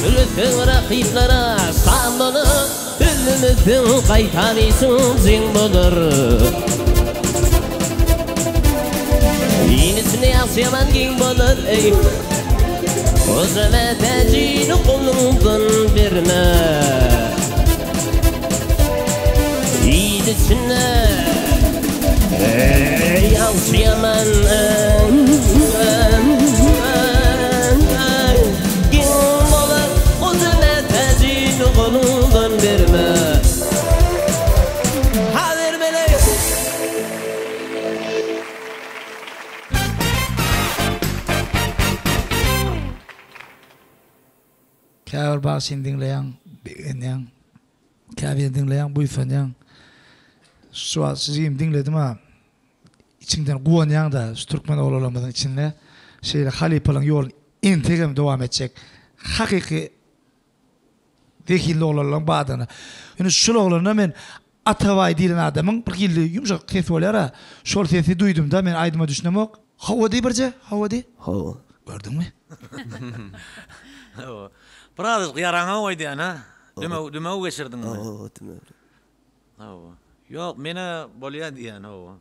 Gürleseň rakyplara şamlana, Ölmeseň gaýtam işiň jeň bolar. Il içinde ýagşy-ýaman giň bolar, eý. Goja mätäjini goluňdan berme. Il içinde ýagşy-ýaman giň bolar. Goja mätäjini goluňdan berme. Ha bermeli. Käbir bagşyny diňleýäň, begenýäň. Käbirini diňleýäň, buýsanýaň. Şu wagt şu jigimi diňledim-a. Içiňden guwanýaň-da, şu türkmen oglanlarymyzyň içinde şeýle halypalaryň ýoluny entegem dowam etjek hakyky zehinli oglanlaryň bardygyna. Indi şul oglanda men Atabaý diýlen adamyň bir hili ýumşak sesi bolýar-a, şol sesi duýdum-da, men aýdyma düşünemok. Hawa diý birje, hawa diý. Hawa. Gördüňmi? Hawa. Birazajyk ýaraňa goýdýan-a? Dümew, dümew geçirdiňmi? Hawa, dümew. Hawa. Ýok, men-ä bolýa diýýän, hawa.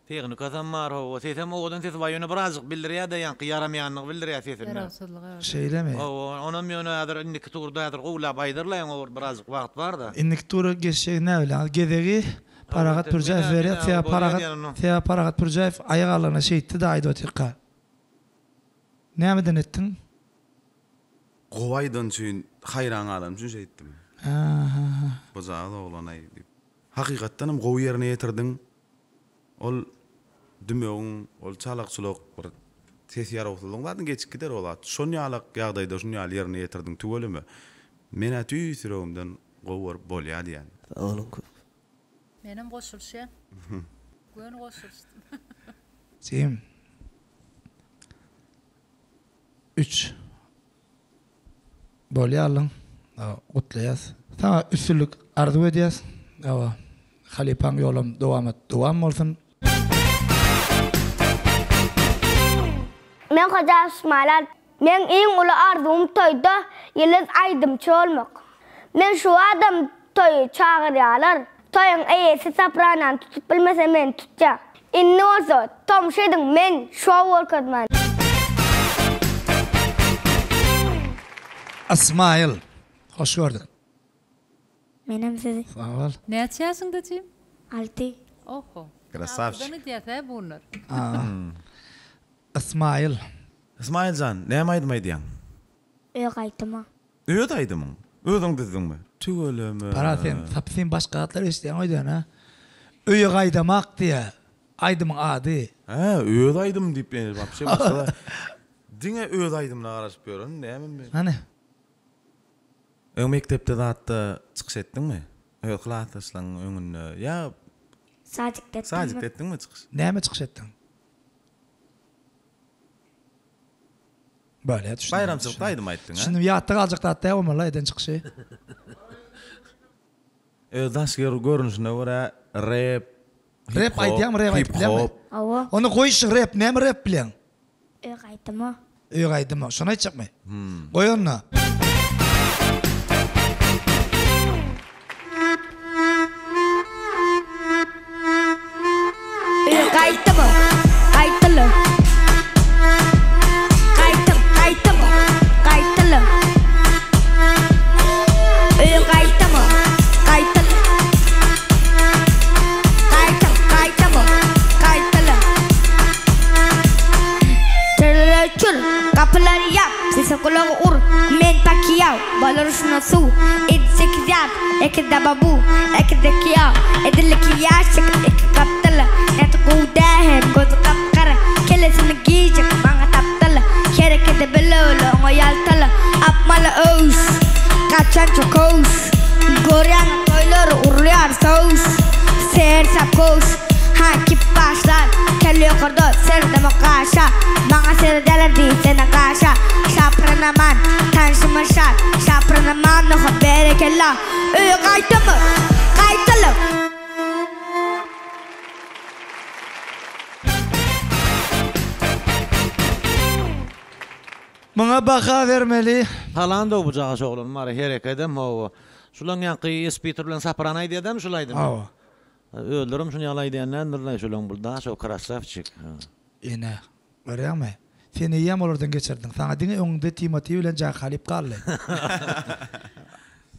Tehnikasam bar hawa sesem owadan sesi bar ýöne birazjyk bildirýädä ýaňky ýaramaýanlygy bildirýä sesinde. Ýarawsyzlygy bar. Şeýlemi? Hawa onam ýöne häzir indiki turda häzir gowulap aýdyrlaýyň o birazjyk wagt barda. Indiki tura geçjegi näbilýäňiz gezegi. Parahat Pürjäýew berýär. Sebäbi Parahat sebäbi Parahat Pürjäýew aýak aldygyna şeýtdi-de aýdyp otyrka. Nämeden etdiň? Gowy aýdany üçin haýran galanym üçin şeýtdim. Ha-ha-ha. Bujagaz oglan-aý diýip. Hakykatdanam gowy ýerine ýetirdiň. Ol dümewiň, ol çalak-çulak bir ses ýarawsyzlygyň zadyny geçip gider o zat. Şon ýalak ýagdaýda şun ýaly ýerine ýetirdiň tüweleme. Men-ä tüýs ýüregimden gowy görüp bolýa diýýän. Sag boluň köp. Menem goşulyşýan. Göni goşulyşdym. Jigim. Üç. Bolýa Allyň. Gutlaýas. Saňa üstünlik arzuw edýäs. Hawa. Halypaň ýolam dowamat dowam bolsun. Men Hoja Ysmaýyl. Meň iň uly arzuwym toýda ýyldyz aýdymçy bolmak. Men şu adam toýy çagyrýalar. Toýuň eýesi sopranany tutup bilmese meni tutýa. Indi bolsa tomşa ediň men şou görkezmän. Ysmaýyl, hoş gördük. Menem sizi. Sag bol. Näçe ýaşyňda jigim? Alty. Oho. Krasawçik. Altydan edýäs-ä bunlar. Ysmaýyl. Ysmaýyl jan, näme aýdym aýdýaň? Öz aýdyma. Öz aýdymyň? Özüň düzdüňmi? Tüweleme. Para sen sapsyn başga zatlar eşidýäň öýdýän a. Öýe gaýdamak diýä aýdymyň ady. Hä, öz aýdymym diýip men wapşe başga zat. Diňe öz aýdymyna garaşyp ýören näme men. Hany. Öň mekdepde zatda çykyş etdiňmi? Öz klasdaşlaryň öňünde ýa Sadikde etdim. Sadikde etdiňmi çykyş? Näme çykyş etdiň? Bolýa düşündim. Baýramçylykda aýdym aýtdyň a? Düşündim ýatda galjak zat däl bolmaly eden çykyşy. Öz daşky görnüşine görä rep, Rep aýdýaňmy rep aýdyp bilýäňmi? Hawa. Onda goýuşyň rep näme rep bilýäň? Öý gaýdyma. Öý gaýdyma şony aýtjakmy? Goý onda. Gaýtdymy? Gaýtdyly. Gaýtdym, gaýtdymy? Gaýtdyly. Öýe gaýtdymy? Gaýtdyly. Gaýtdym, gaýtdymy? Gaýtdyly. Töreleri çür, gapylary ýap, sese gulagy ur, men Pakiýaw, bolar şuna suw, 58 ýat, Ekizde babu, ekizde kiýaw, Edil iki ýaşik, iki gapdal, Näti gowy dä hem gözi gap-gara, Kellesini gijik maňa tapdyl, Herekedi bile-bile oňa ýaltaly, Apmaly öwüs, gaçança köwüş, Görýäňmi toýlary urulýar söwüş, Sersap köwüş, ha kip başlar, Kelle ýokarda, seredemok gaşa, Maňa seredýärler diýsene gaşa, Şapyranaman, tanşyma şat, Şapyranaman noha berekella, Öýe gaýtamy? Gaýtaly! Muňa baha bermeli. Talandow bu jagaş oglan bar herekedem hawa. Şulaň ýaňky espitr bilen sopran aýdýadamy şul aýdymy? Hawa. Özlerem şuny ýaly aýdýan däldirlaý şulaň bul daşow krasawçik. Ine, görýäňmi? Sen eýýäm olardan geçirdiň. Saňa diňe öňüňde Timoti bilen Jah Halib galdy.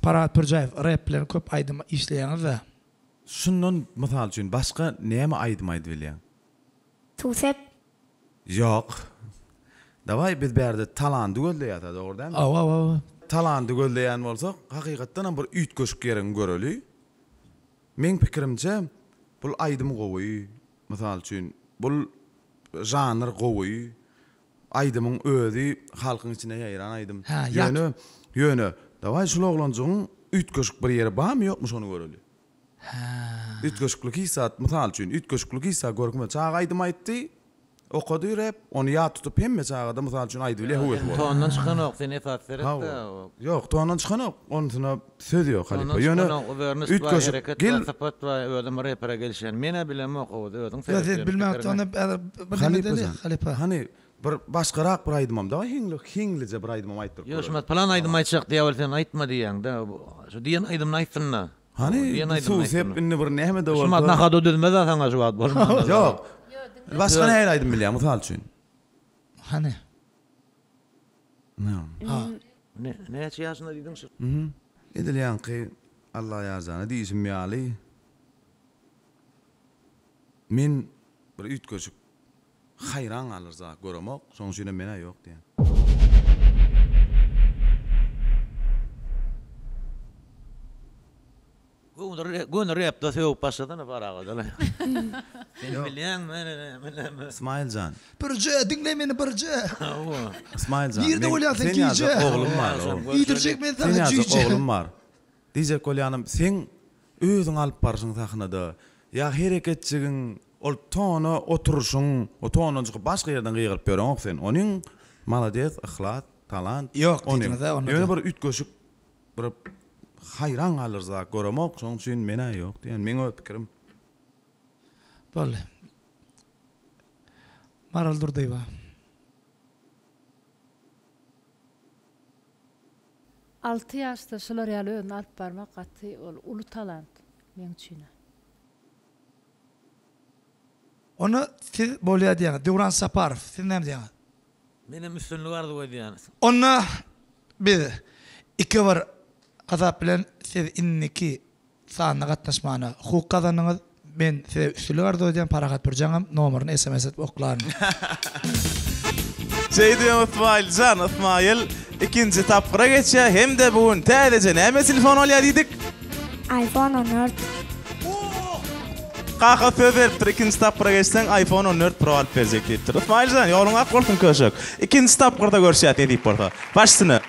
Parahat Pürjäýew, rep bilen köp aýdym işleýäňiz-dä. Şundan mysal üçin başga näme aýdym aýdyp bilýäň? Suw sep. Ýok. Dawaý biz bärde talandy gözleýäs-ä dogry dälmi? Hawa, hawa. Talandy gözleýän bolsak, hakykatdanam bir üýtgeşik ýeriňi göreli. Meň pikirimçe bul aýdym gowy, mysal üçin bul žanr gowy, aýdymyň özi halkyň içine ýaýran aýdym. Hä, ýat. Ýöne, ýöne dawaý şul oglanjygyň üýtgeşik bir ýeri barmy ýokmy şony göreli. Hä. Üýtgeşiklik hiç zat, mysal üçin üýtgeşiklik hiç zat görkme. Çaga aýdym aýtdy, Okady rep, ony ýat tutup hemme çagada mysal üçin aýdybilýär höwesi bolar. Tondan çykanok sen esasy seret-de. Hawa. Ýok, tondan çykanok, onysyna söz ýok halypa. Tondan Ýöne çykanok, uwernost bar, üýtgeşik hereket gel. bar, sypat bar, özem repere gelişýän. Men-ä bilemok owaz, özüň Ýok, seret sen ýöne bilmän pikiriňe. onda häzir bir neme Halypa edeli, jan, halypa. hany bir başgarak bir aýdymam dagy hiňli, hiňlije bir aýdymam aýtdyryp Ýok, göreli. şumat pylan aýdym aýtjak diýýär ol sen aýtma diýýäň-de. Şu diýen aýdymyny aýtsyn-da. Hany Diýen aýdymyny suw sep aýtsyn. indi bir näme-de bolsa. Şumat nahado düzmez-ä saňa şu wagt bolmanda. Ýok. Başga nähili aýdym bilýäň mysal üçin? Hany. Ha. Ne, näçe ýaşynda diýdiň şu? Mhm. Edil ýaňky Allaýarjana diýişim ýaly. Men bir üýtgeşik haýran galyr zat göremok, şonuň üçinem men-ä ýok diýýän. Göni repde sögüp başlasana Faragada. Sen bilýäňmi? Ysmaýyl jan. Birje, diňle meni birje. Hawa. Ysmaýyl jan. Nirde bolýaň sen gije? Sen oglum bar. Iýdirjek men saňa jüýje. Sen oglum bar. Diýjek bolýanym, seň özüň alyp barşyň sahnada, ýa hereketjigiň, ol tona oturyşyň, o tondan çykyp başga ýerden gygyryp ýöreňok sen. Onyň malades, yhlas, talant. Ýok diýdiňiz-ä onda. Ýöne bir üýtgeşik bir haýran galdyryjy zat göremok, şonuň üçin men-ä ýok diýýän. Meň öz pikirim. Boldy. Maral Durdyýewa. Alty ýaşda şular ýaly özüni alyp barmak gaty ol uly talant meň üçinä. Onda siz bolýa diýýäňiz. Döwran Saparow, siz näme diýýäňiz? Menem üstünlik arzuw edýän. Onda biz ikibir hasap bilen siz indiki Sanyna gatnaşmana hukuk gazandyňyz. Men size üstünlik arzuw edýän Parahat Pürjaňam nomeryny sms edip oklaryn. Şeýdibem Ysmaýyljan Ysmaýyl ikinji tapgyra geçýär hem-de bu gün täzeje näme telefon alýar diýdik? Iphone 14. Kaka söz beripdir ikinji tapgyra geçseň iPhone 14 Pro alyp berjek diýipdir. Ysmaýyljan ýoluň ak bolsun köşek. Ikinji tapgyrda görüşýäs nesip bolsa. Baş üstüne.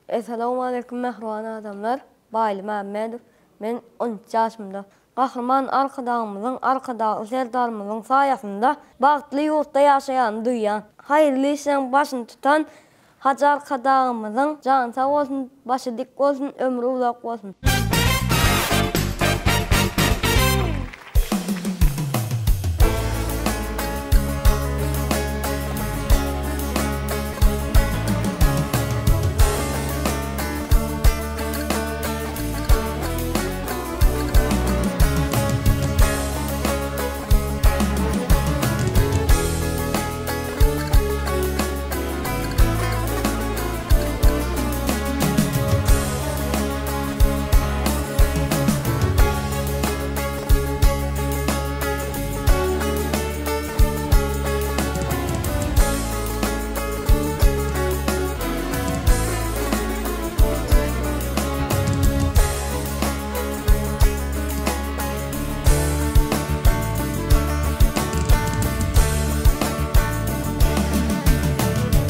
Essalawmaleýkum mähriban adamlar! Baýly Mämmedow. Men 13 ýaşymda. Gahryman Arkadagymyzyň, Arkadagly Serdarymyzyň saýasynda bagtly ýurtda ýaşaýanymy duýýan. Haýyrly işleň başyny tutan Hajy Arkadagymyzyň jany sag bolsun, başy dik bolsun, ömri uzak bolsun!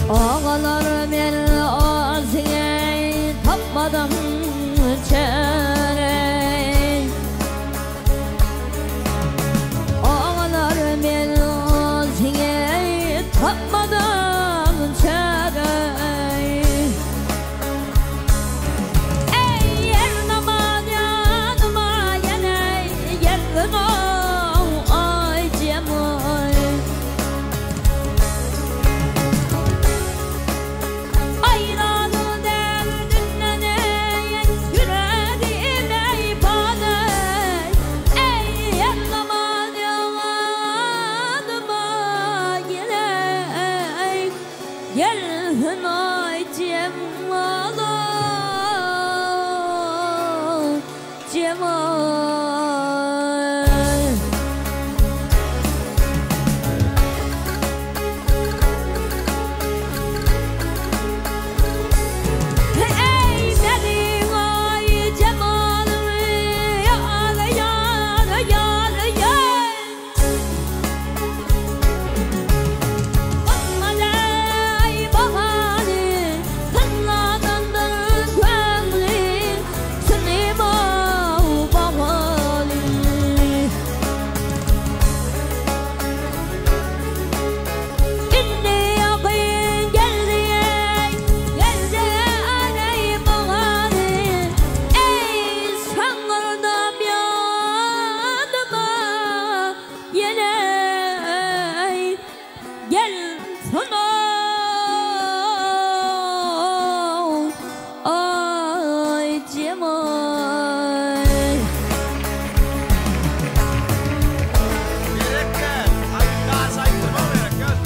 Agalar men azyňy tapmadym çäre Agalar men azyňy tapmadym çäre Eý ýernaman ýanyma ýene geldiň-ow aý Jemal Aýraly derdinden eý, ýüregim eý pany, Eý, ýallaman ýanyma geleý, Gelsin aý Jemala, Jemal. Eý, meniň aý Jemalym, ýar, ýar, ýar, ýar. Gymmat bahaly, synladandyr köňli, Synyma bahaly. Indi ýakyn geldi eý, geldi eý bahaly, Eý, saňňyrdap ýanyma ýene eý, Gelsin aý Jemal. Berekgel! Aýdym daş aýtdyrma berekgel!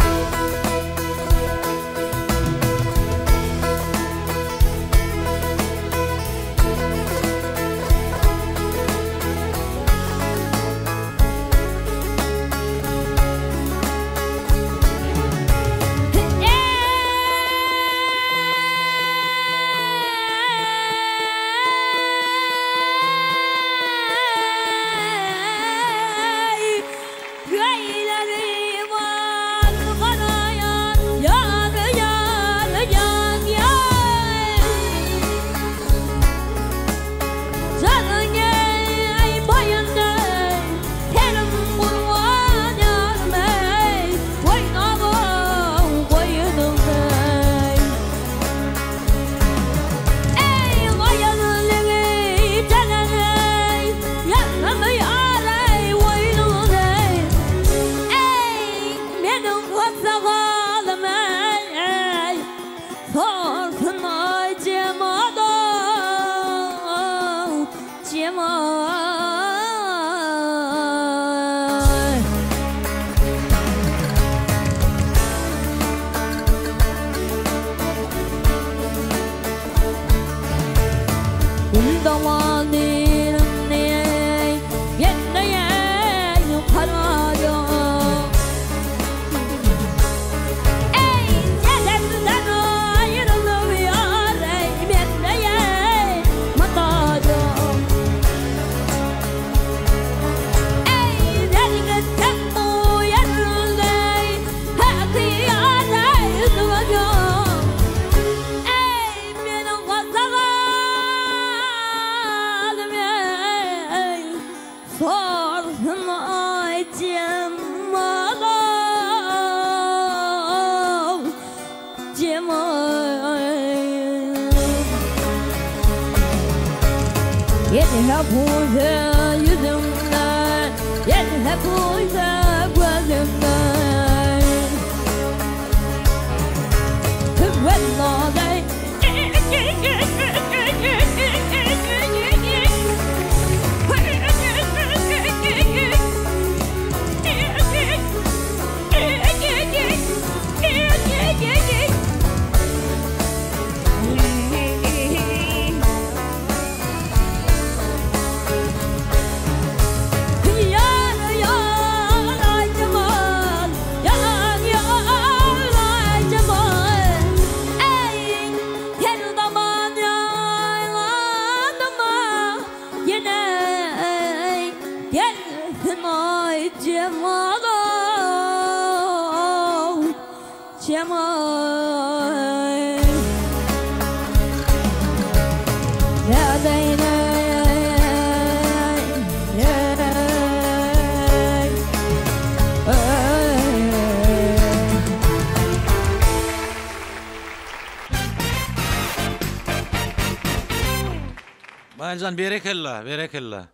Baýlyjan berekella, berekella.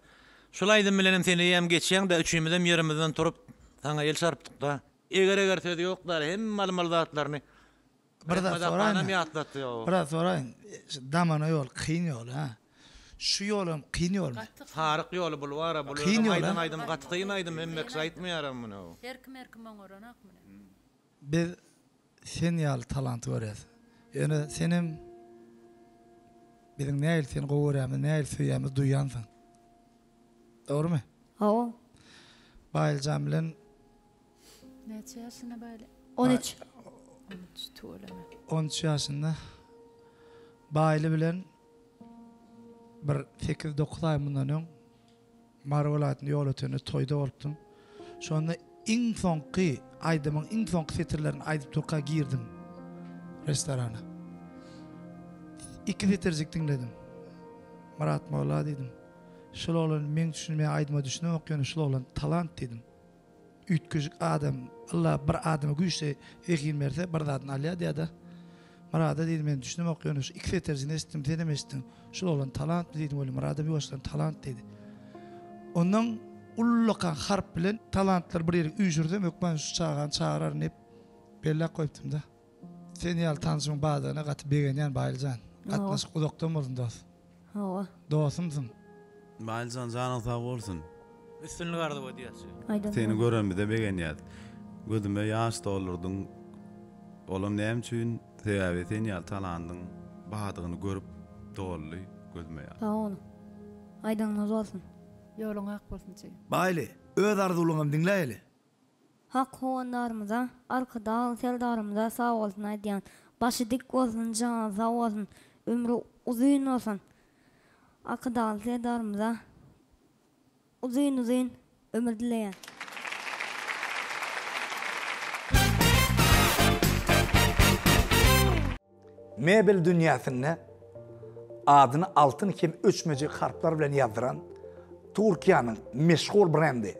Şul aýdym bilenem sen eýýäm geçýäň-dä, üçimizem ýerimizden turup, saňa el çarpdyk-da. Eger-eger sözi ýok däl, hemme almaly zatlaryny Bir zat Rehmet soraýyn. apanam ýatlatdy. Bir zat soraýyn. Şu damana ýol kyn ýol ha. Şu ýolam kyn ýolmy? Saryk ýoly bul bara, bul Kyn özem ýol, aýdan a? aýdym gaty kyn aýdym, hemme kişi aýtmaýaram muny. Her kim her kim oňaranok muny. Biz sen ýaly talanty görýäs. Ýöne senem biziň nähili seni gowy görýänimizi, nähili söýýänimizi duýýansyň. Dogrymy? Hawa. Baýlyjan bilen Näçe ýaşynda Baýly? 13. 13 tüweleme. 13 ýaşynda Baýly bilen bir 8-9 aý mundan öň Mary welaýatynda Ýolötende toýda bolupdym. Şonda iň soňky aýdymyň iň soňky setirlerini aýdyp durka girdim restorana. Iki setirjik diňledim. Myrat molla diýdim. Şul oglan meň düşünmeýän aýdyma düşünemok ýöne şul oglan talant diýdim. Üýtgeşik adam Alla bir adama güýçli zehin berse bir zadyny alýar diýýärde. Myrada diýdim men düşünemok ýöne şu iki setirjini eşitdim senem eşitdiň. Şul oglan talantmy diýdim welin Myradam ýuwaşdan talant diýdi. Ondan ullakan harp bilen talantlary bir ýere üýşürsem hökman şu çagany çagyraryn diýip belläp goýupdym-da. Sen ýaly tanşymyň bardygyna gaty begenýän Baýlyjan. Gatnaşyk uzakdan bolsun dos. Hawa. Dosumsyň. Baýlyjan janyň sag bolsun. Üstünlik arzuw edýäs. Seni görenimize begenýäs. Gözüme ýaş doldurdyň. Olam näme üçin? Sebäbi sen ýaly talandyň bardygyny görüp doldy gözüme ýaş. Sag boluň. Aýdanyňyz bolsun. Ýoluň ak bolsun jigim. Baýly, öz arzuwlaňam diňläýeli. Hak howandarymyza Arkadag Serdarymyza sag bolsun aýdýan. Başy dik bolsun jany sag bolsun ömri uzyn bolsun Arkadagly Serdarymyza uzyn uzyn ömür dileýän. Mebel dünýäsinde adyny altyn hem öçmejek harplar bilen ýazdyran Türkiýäniň meşhur brendi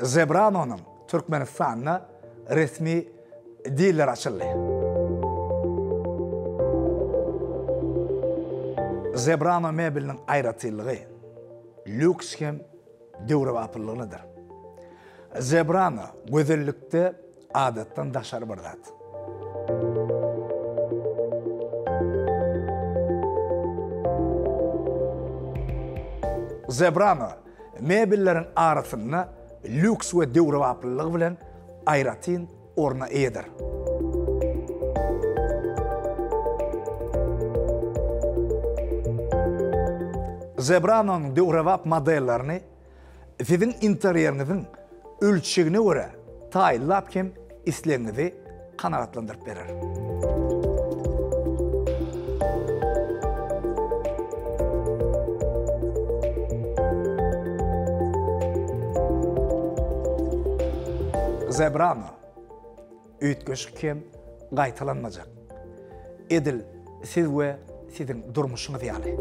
Zebrano-nyň Türkmenistanda resmi dileri açyldy. Zebrano mebeliniň aýratynlygy lýuks hem döwrebaplylygynydyr. Zebrano gözellikde adatdan daşary bir zat. Zebrano mebelleriň arasynda lýuks we döwrebaplylygy bilen aýratyn orna eýedir. Zebrano-nyň döwrebap modellerini siziň interýeriňiziň ölçegine görä taýynlap hem islegiňizi kanagatlandyryp berer. Zebrano üýtgeşik hem gaýtalanmajak. Edil siz we siziň durmuşyňyz ýaly.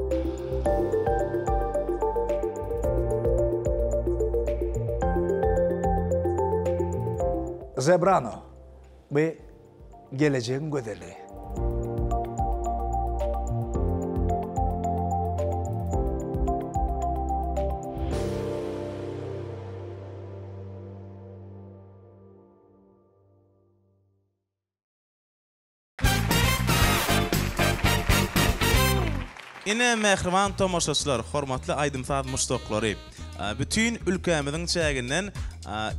Zebrano, bu gelejegiň gözelligi. Ine, mähriban tomaşaçylar, hormatly aýdym-saz muşdaklary! Bütin ülkämiziň çäginden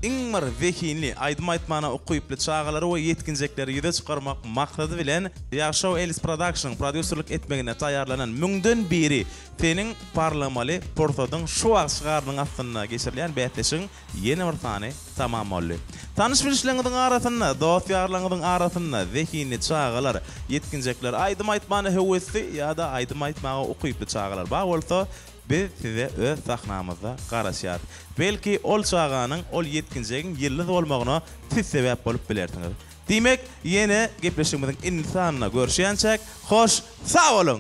iň bir zehinli, aýdym aýtmana ukyply çagalary we ýetginjekleri ýüze çykarmak maksady bilen, Ýagşow Elis Production-yň prodýuserlik etmeginde taýýarlanan Müňden biri seniň parlamaly pursadyň şu wagt şygarynyň astynda geçirilýän bäsleşigiň Ýene bir sany tamam boldy. Tanyş-bilişleriňiziň arasynda, dost-ýarlaryňyzyň arasynda zehinli çagalar, ýetginjekler, aýdym aýtmana höwesli ýa-da aýdym aýtmaga ukyply çagalar bar bolsa, biz size öz sahnamyzda garaşýarys. Belki, ol çaganyň, ol ýetginjegiň ýyldyz bolmagyna siz sebäp bolup bilersiňiz. Diýmek, ýene gepleşigimiziň indiki sanynda görüşýänçäk, hoş sag boluň!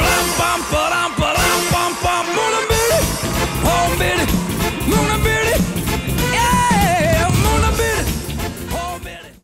Ram-pam-param-param!